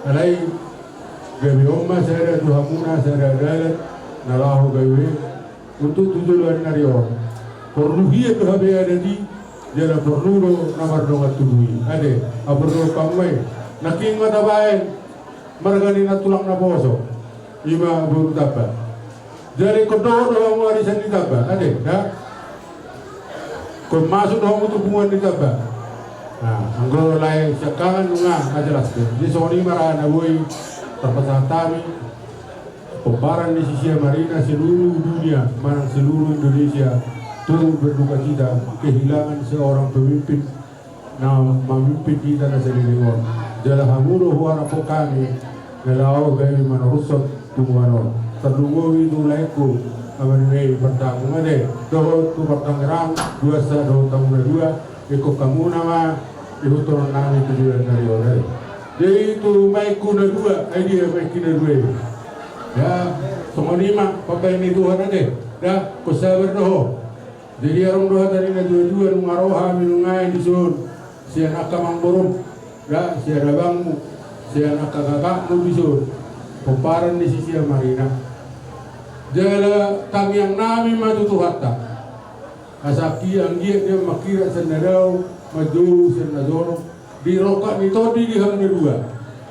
Alai gabe on ma sada tu hamuna, sada dalan na laho gabe untuk tu joloan ni ari on. Porlu hian do hape adat i, jala porlu do na mardongan tubu i. Ate, apor do pangmai. Nangkin ma tabaen marga ni nantulang naposo, i ma boru Tamba. Jala ingkon dohot do hamu arisan ni Tamba, ate, ya? Ingkon masuk do hamu tu punguan ni Tamba. Nah, anggo lae siangkangan nunga, ah, jelas do. Jadi songon i ma ra na boi tarpasahat hami. Pomparan ni si Sia Marina seluruh dunia, manang seluruh Indonesia, turut berduka cita kehilangan seorang pemimpin na mamimpin hita na saleleng on. Jala hamu do huarapkon hami na laho gabe manorushon punguan on. Tarlumobi tu laengku, amang ni Mei, partanggung, ate, dohot tu partangerang, duansa dohot hamu na dua, ingkon hamuna ma ihuthononnami tu joloan ni ari on, ate. Jadi tu maengku na dua, ai dia maengki na dua i? Ya, songon i ma pambahen ni Tuhan, ate. Da, ingkon sabar do ho. Jadi adong do hata ni natuatua, nunga ro hami nuaeng dison, sian angka amangborum, da, sian abangmu, sian angka kakakmu dison, pomparan ni si Sia Marina. Jala tangiangnami ma tu Tuhanta. Asa anggiat nian mangkirap sian na dao, manjou sian na jonok, di rongkap ni tondi di hamu na dua.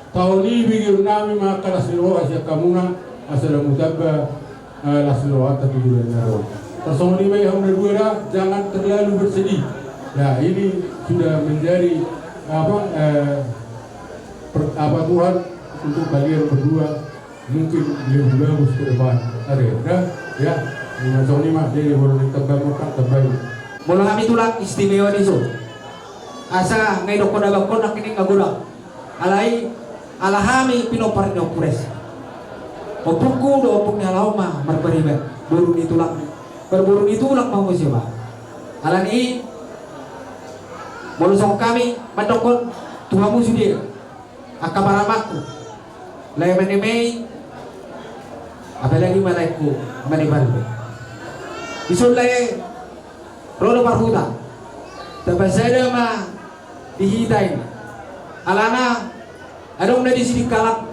Taon i begeonnami ma angka las ni roha sian hamuna, asa lam hutamba, eh, las ni rohanta tu joloan ni ari on. Tarsongon i ma i hamu na dua da, jangan terlalu bersedih. Nah, ini sudah menjadi apa, eh, per-, apa, Tuhan untuk kalian berdua. Mungkin lebih bagus ke depan. Ate, da, ya. Ima songon i ma, jadi molo naeng tamba murka, tamba i. Molo hami tulang istimewa dison. Asa nga idokkon abangkon nangkin nga godang. Alai ala hami pinompar ni Ompu Res. Ompungku do, ompung ni halak on ma marpariban. Boru ni tulang. Marboru ni tulang ma muse ba. Alani i molo songon hami mandokkon tu hamu sude. Angka paramangku, lae Manemei, apalagi ma laengku Manebalbe. Dison lae ro do parhuta. Tapasada ma di hita i. Alana adong na di Sidikalang,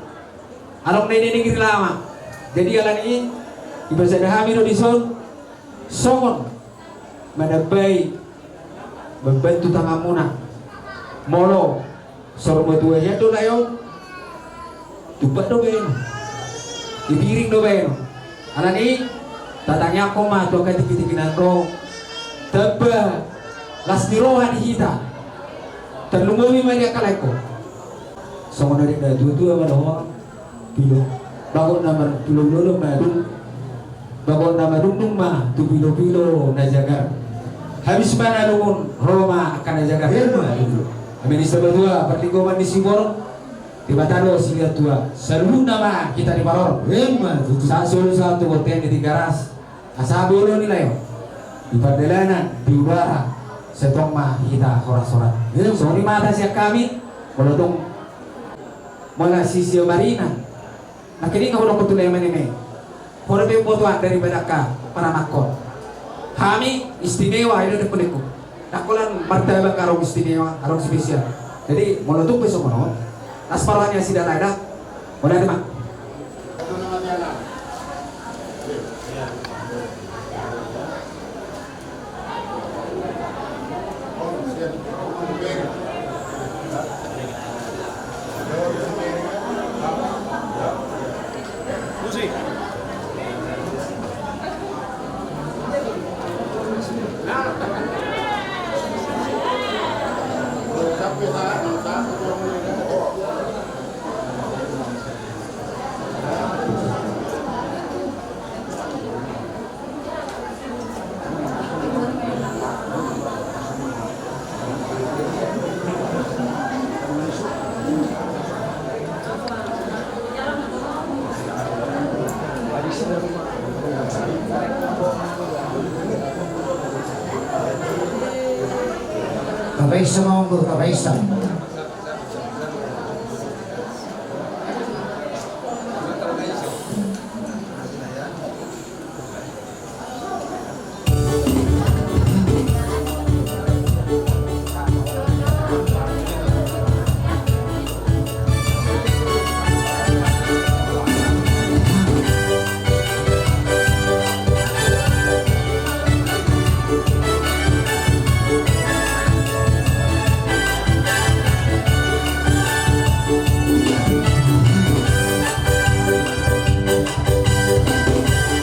adong na di Negeri Lama. Jadi alani i dipasada hami do dison songon manambai, mambantu tanganmuna. Molo saur matua hian do lae on, tumpak do baenon, dipiring do baenon. Alani i Tatangiangkon ma tu angka tingki-tingki na ro, tamba las ni roha di hita. Tarlumobi ma di angka laengkon. Songon na nidok ni natua-tua ma dohot, pilo, bagot na mar-, pilo-pilo do madung, bagot na madungdung ma tu pilo-pilo na jagar. Habis ma na lungun, ro ma angka na jagar. Ima tutu. Amen. Saur matua, parlinggoman ni siborok, Debata do silehon tua, saluhutna ma hita diparorot. Ima tutu. Sahat solu sahat tu bontean ni Tigaras, asa boi olo nilai on di pardalanan, di udara, sai tong ma hita horas-horas. Ima. Songon i ma hata sian hami, molo tung molo sisi Marina. Nangkin i nga hudok tu lema ni me. Hona pe botoan daripada angka panamakkon. Hami istimewa, i do dengku-dengku. Ndang holan martabak adong istimewa, adong spesial. Jadi molo tung pe songon on, las ma roha ni nasida lae da. Molo ate ma. Tapaisa ma, Ombur, tapaisa.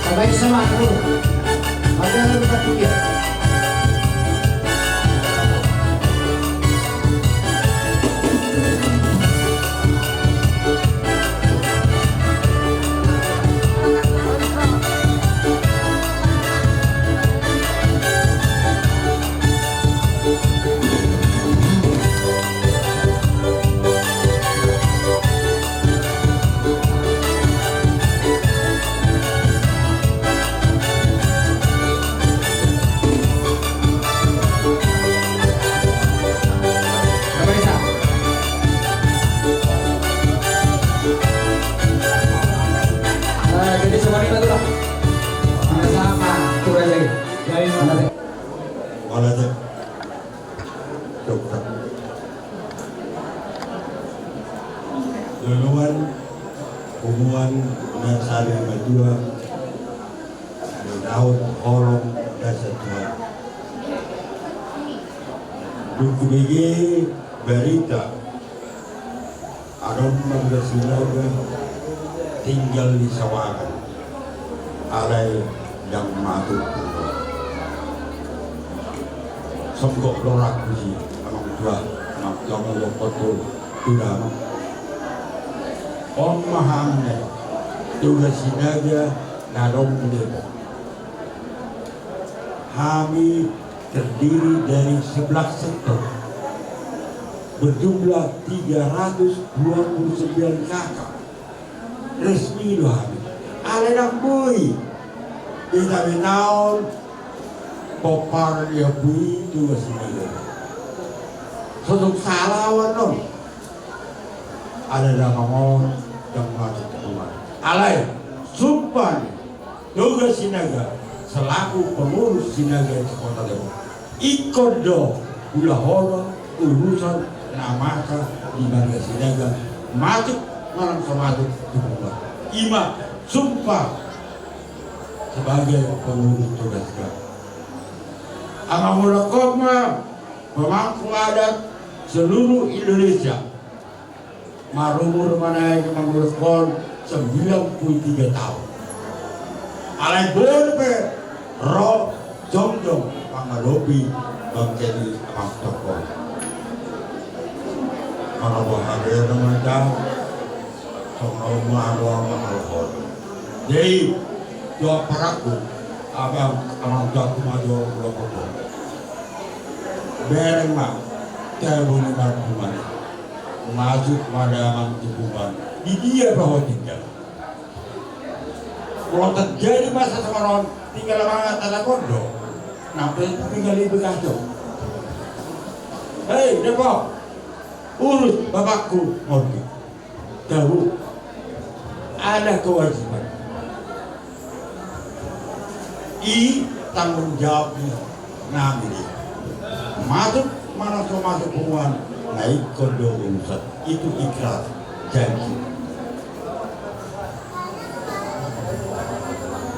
Tapaisa ma, Ombur. Mari kita berpikir. Jadi, semuanya betul lah. Sama-sama, turun lagi. Jadi, mana teh? Mana teh? Dokter. Loloan, punguan, na saur matua, na daon holong, na satua. Dung hubege barita, adong marga Sinaga tinggal di Sawangan. Alai ndang mate. Songgop do rohangku si amang tua, amang tua, molo hot tu, tu damang. On ma hami, Toga Sinaga na adong di Depok. Hami terdiri dari sebelas sektor, berjumlah tiga ratus dua puluh sembilan K K. Resmi do hami. Alai ndang boi beta-betaon pomparan ni ompu i tu Sinaga. So tung sala ahu annon. Alai ndang on, ndang masuk tu rumah. Alai sumpah ni Toga Sinaga selaku pengurus Sinaga se-Kota Depok. Ingkon do ulahonon urusan na masa di marga Sinaga, masuk manang so masuk tu rumah. I ma sumpah sebagai pengurus Toga Sinaga. Amang, molo hot ma pemangku adat seluruh Indonesia. Marumur ma naeng mangulahon sembilan puluh tiga tahun. Alai boi pe ro jongjong mangadopi bangketi amang toko. Molo boha be namanya, songon na umur ro mangalahon. Jadi, jo parakku, abang, amang toko ma jo ulo koko. Bereng ma, tebo ni marhumani. Masuk ma damang tubuan. Di dia bahwa tinggal. Molo terjadi masa songon on, tinggal mangan tata kondo. Napa itu tinggal di bekas do. Hei, Depok. Urus bapakku, Mordi. Tahu. Ada kewajiban. I tanggung jawab ni nami dia. Masuk, mana so masuk hubungan, na ingkon do urusan. Itu ikrar, janji.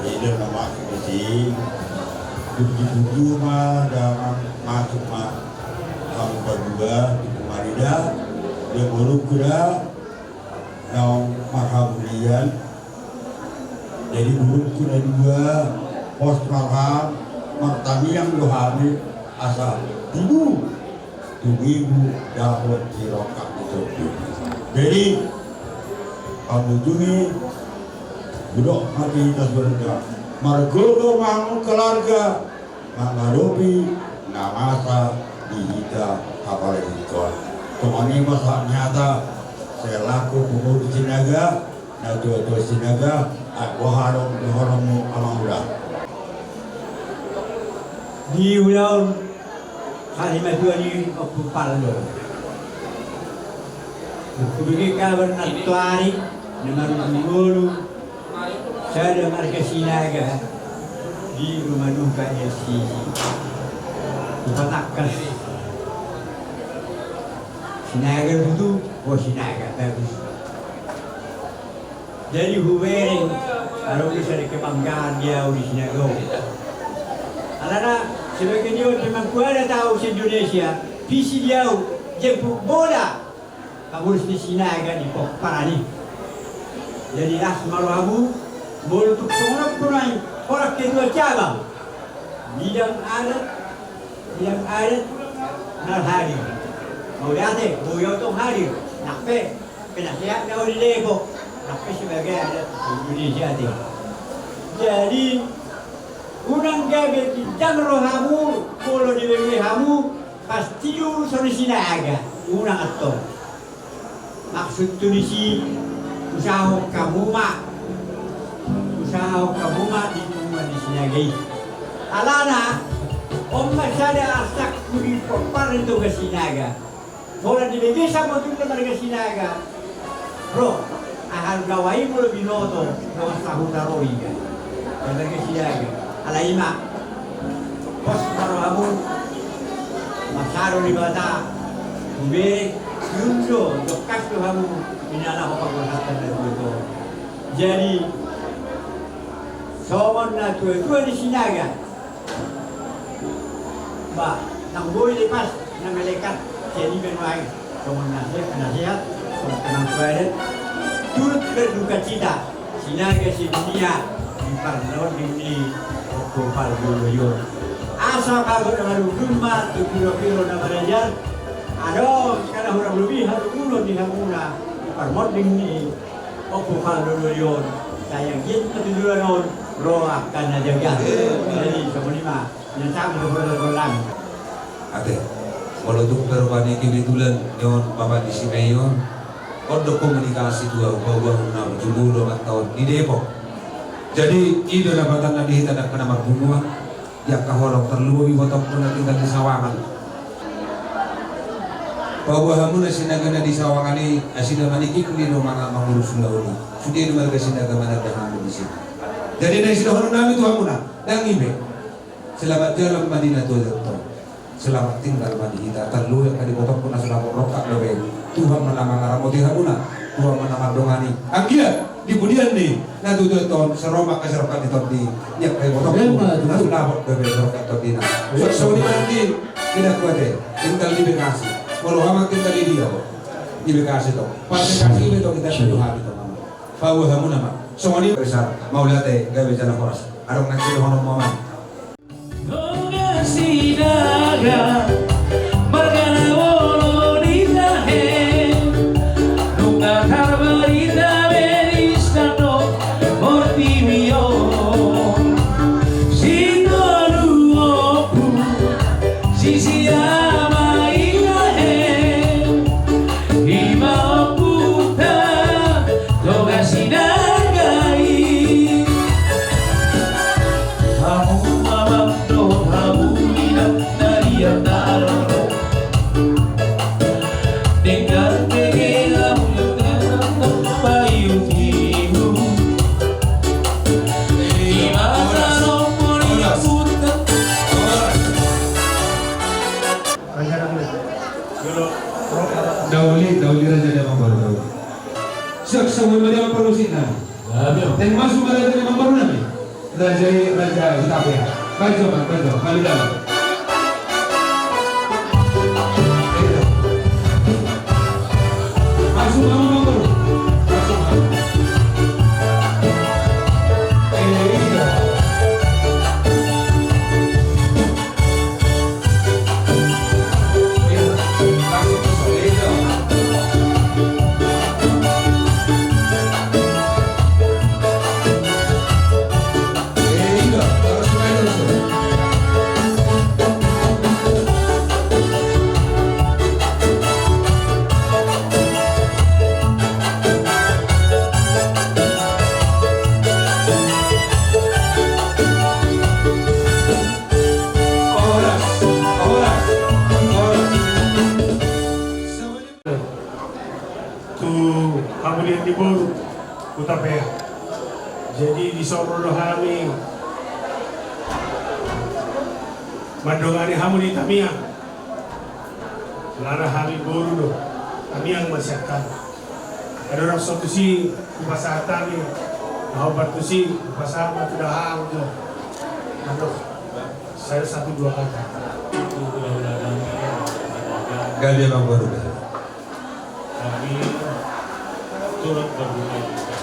Jadi na masuk di sini. Tujuh-tujuh ma, da ma-, masuk ma. Kamu berdua, di kemari da. Dia buruk da. Naung marhamulian. Jadi burukku na dua, pos marham, martangiang do hami, asa tibu, tumibu, dapot di rongkap di tondi. Jadi, pangujungi, godang ma di hita saluhutna. Margogo ma hamu keluarga, mangadopi na masa di hita apalagi ingkon. Songon i ma sahat ni hata, selaku pengurus Sinaga, na tua-tua Sinaga, ai boha do dohononmu amang uda. Di ulaon harimatua ni Ompu Paldo. Hubege kabar nantoari, na marunggulu, sada marga Sinaga di rumah duka L C C. Hupatangkas. Sinaga tutu, oh, Sinaga, bagus. Jadi hubereng, adong do sada kebanggaan di au di Sinaga on. Alana, sebagai dia on, teman kuada tahu se-Indonesia, visi di au, jemput bola. Pangurus ni Sinaga di Pomparan i. Jadi las ma rohamu, molo tung songon on pe nuaeng, holan ketua cabang. Bidang adat, bidang adat, na hadir. Mauliate, boi au tong hadir. Nang pe, penasehat na au di Depok. Nang pe sebagai adat Indonesia te. Jadi, unang gabe ginjang rohamu, molo dibege hamu, pasti do urusan ni Sinaga, unang antong. Maksudhu disi, usahahon hamu ma, usahahon hamu ma di hubungan ni Sinaga i. Alana, on ma sada arsakhu di Pomparan i, Toga Sinaga. Holan dibege samotukna marga Sinaga. Ro, aha do dawa i molo binoto, dongan sahuta ro iba. Marga Sinaga. Alai i ma. Pos ma rohamu. Marsada Debata. Hubereng, tunduk, tongkas do hamu. Minalaho pangorhatan na tuatua. Jadi, songon na tuatua di Sinaga. Ba, nang boi lepas, nang melekat, jadi menuai. Songon nasihat, nasihat, songon teman kuadet. Turut berduka cita, Sinaga sedunia, di parnaon ni Ompu Paldo i. Asa bagot na marujung ma, tu piro-piro na marajar. Adong, angka na hurang lobi, harungunon di hamuna, di parmonding ni Ompu Paldo i. Sai anggiat ma tu joloan on, ro angka na jaga. Jadi, songon i ma. Ate, molo tung pe rupani kebetulan ni on Bapak ni si Mei on, on do komunikasi tu au, paboahon na jumolo mantau di Depok. Jadi, i do lapatanna di hita angka na marpunguan, di angka holong tarlumobi ibotongku na tinggal di Sawangan. Paboa hamu na Sinaga na di Sawangan i, asi na manikik ni do mangurus ulaon i. Sude do marga Sinaga mananda hami di si. Jadi, na sidohonon nami tu hamuna, dang i be. Selamat jalan ma di na tuatua on. Selamat tinggal ma di hita. Tarlumobi angka di ibotongku na so dapot rongkap dope. Tuhan ma na mangaramoti hamuna. Tuhan ma na mandongani. Anggiat di pudian ni na tuatua on, sai ro ma angka sirongkap ni tondi. Di angka ibotongku na so dapot dope rongkap tondina. Songon i ma di hita kuadet. Tinggal di Bekasi. Molo amang tinggal di dia ho? Di Bekasi tong. Pas Bekasi be tong hita, hami tong. Paboa hamuna ma. Songon i. Besar. Mauliate, gabe jala horas. Adong na sidohonon ma. Nunga sinaga marga na olo di tahe, nunga tarbarita be di sandok portibi on. Sitolu ompu, sisi ama i tahe, ima ompunta Toga Sinaga i. Hamu amang dohot hamu inang na liat na adong, denggan bege hamu dohot paihutihut. Ima na adong di ompunta. Dauli, dauli raja ni amangboru, dauli. Siap, sabuat ma di amangboru sina. Teng masu ma raja ni amangboru nami. Raja i, raja Hutapea. Bajo ma, bajo ma, bajo ma. Masu ma amangboru. Masu ma. Eh, iya. Horas, horas, horas. Tu hamulian ni boru Hutapea. Jadi dison ro do hami mandongani hamu di tamiang. Alana hami boru do, tamiang ma sian hami. Adong rap so tusi hupasahat hami, na hombar tusi hupasahat ma tu dahahang do. Adong, saya satu dua kata. Gabe ma boru. Kami turut berduka cita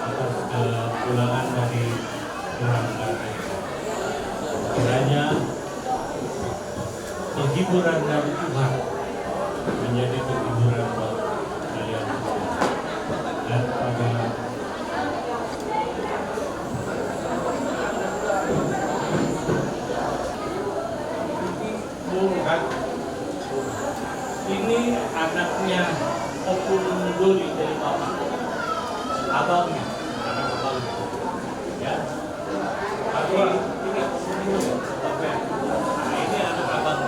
atas kepulangan dari orang kami. Kiranya penghiburan dari Tuhan menjadi penghiburan buat kalian semua. Dan pada ini anaknya Ompu Doli dari bapak. Abangnya, anak abangnya. Ya. Tapi ini, nah, ini anak abang.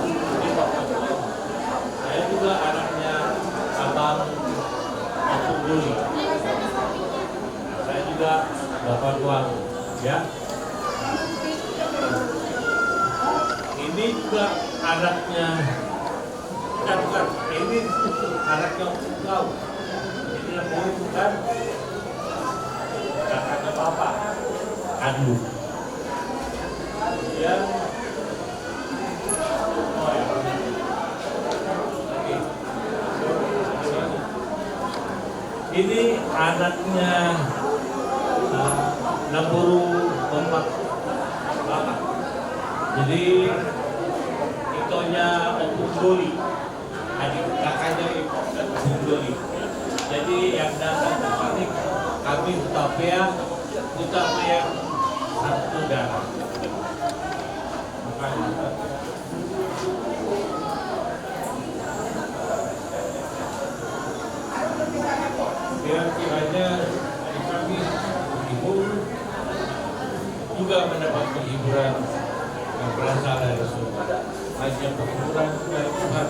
Ini bapak. Saya juga anaknya abang Ompu Doli. Nah, saya juga bapak tuamu, ya. Ini juga anaknya. Bukan, bukan. Ini anaknya Ompu Doli. Ini yang boru bukan. Kakaknya bapak kandung. Kemudian, oh ya. Oke. Ini anaknya, eh, namboru bapak. Jadi, itonya Ompu Doli. Adik kakaknya Ompu Doli. Jadi, yang datang ke sini, kami Hutapea, Hutapea satu darah. Makanya, kira-kiranya adik kami menghibur juga mendapat penghiburan yang berasal dari surga. Hanya penghiburan dari Tuhan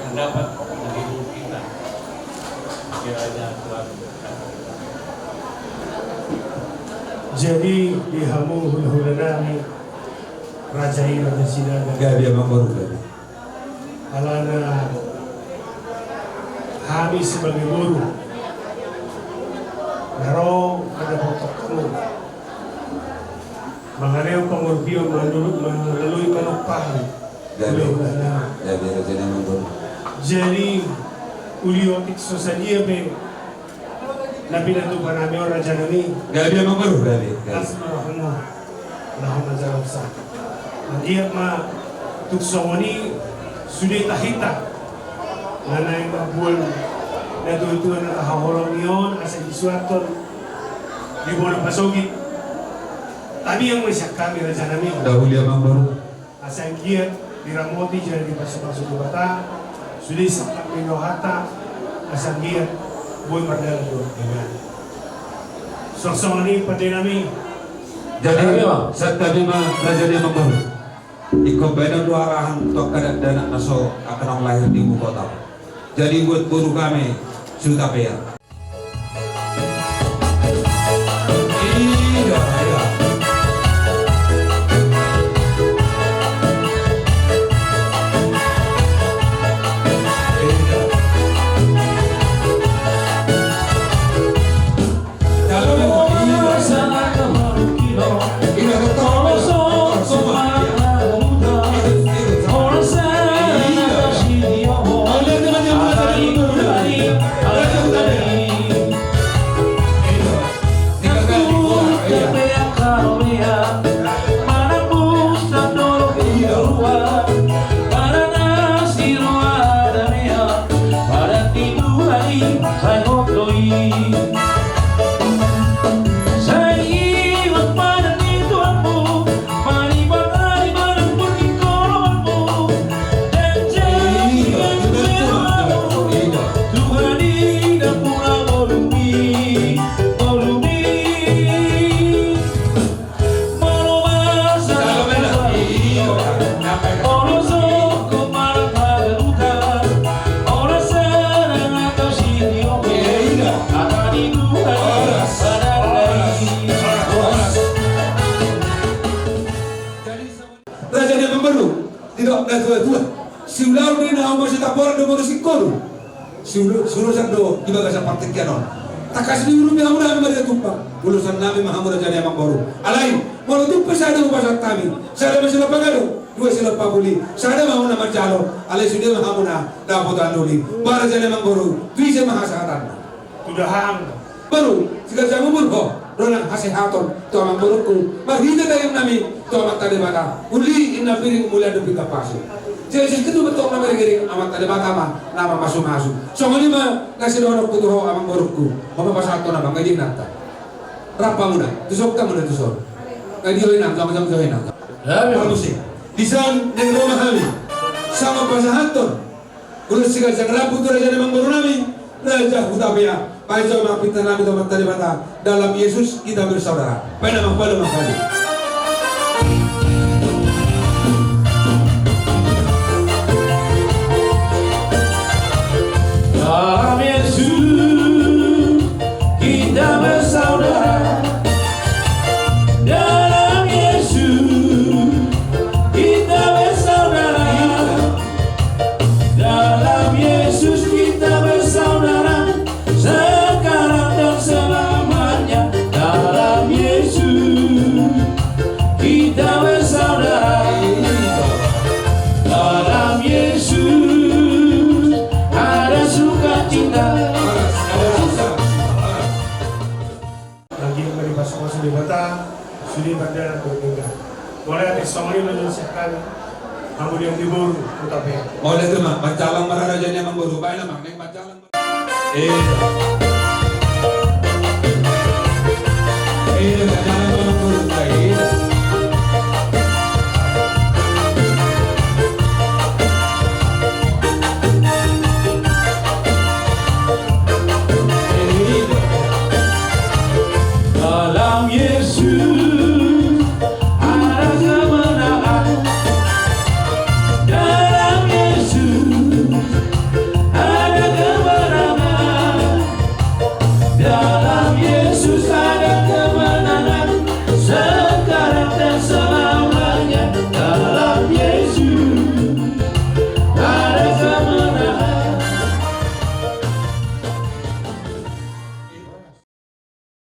yang dapat menghibur kita. Kiranya Tuhan. Jadi di hamu hulahula nami, raja i, raja Sinaga. Gabe ma boru, gabe. Alana hami sebagai boru na ro mandapothon hamu, mangalehon pangorbion manurut, melalui panumpahan. Gabe. Hulahula nami. Gabe, gabe, gabe, gabe. Jadi uli otik so sadia pe Na pinatupa nami on raja nami. Gabe ma boru, gabe, gabe. Las ma rohamu. Allahumma jawab sa. Anggiat ma tung songon i sude tahita na naeng mamboan natuatua na tahaholongi on asa disuathon di bona pasogit. Tabiang ma sian hami raja nami. Dahulu amang boru. Asa anggiat diramoti jala dipasupasu Debata sude sangkap ni rohanta, asa anggiat boi mardalan dohot denggan. Songon i pande nami. Jadi santabi ma raja nami amang boru. Ingkon baenon do arahan tu angka dakdanak na so angka naung lahir di ibu kota. Jadi buat boru kami Hutapea. Raja nami amang boru, didok natuatua. Siulaon ni na hamu masitaporan do boru singkoru. Siulo-, siulosan do di bagasan partingkian on. Tangkas diurupi hamu nami Maria Tumpang. Ulosan nami ma hamu raja nami amang boru. Alai molo tung pe sada hupasahat hami, sada ma silompa gadong, dua silompa puli, sada ma hamu na manjalo. Alai sude ma hamu na dapotan doli. Ba raja nami amang boru, tu ise ma hasahatanna? Tu dahahang. Boru, siganjang umur ho, ro nang hasehaton tu amang borungku, marhite tangiang nami tu Amanta Debata, uli inna piring, mulian do pinggan pasu. Jadi singketu bentuk na meriring-iring, Amanta Debata ma na mamasumasu. Songon i ma na sidohononku tu ho amang borungku, ho ma pasahathon amang, gabe inanta. Rap hamuna, tuson hamuna tuson. Gabe inanta, jong, jong, jong inanta. Parmusik. Dison naeng ro ma hami songon pasahathon ulos siganjang rambu tu raja nami amang boru nami, Raja Hutapea. Baen jo ma pinta nami tu Amanta Debata. Dalam Yesus kita bersaudara. Baen amang, baen amang, baen. Dalam Yesus kita bersaudara. Dalam Yesus kita bersaudara. Dalam Yesus kita bersaudara, sekarang dan selamanya. Dalam Yesus kita bersaudara. Dalam Yesus ada sukacita. Anggiat ma dipasupasu Debata sude mardalan dohot denggan. Mauliate, songon i ma sian hami, hamu di boru Hutapea. Mauliate ma, manjalang ma raja nami amang boru, baen amang, naeng manjalang ma. Eh.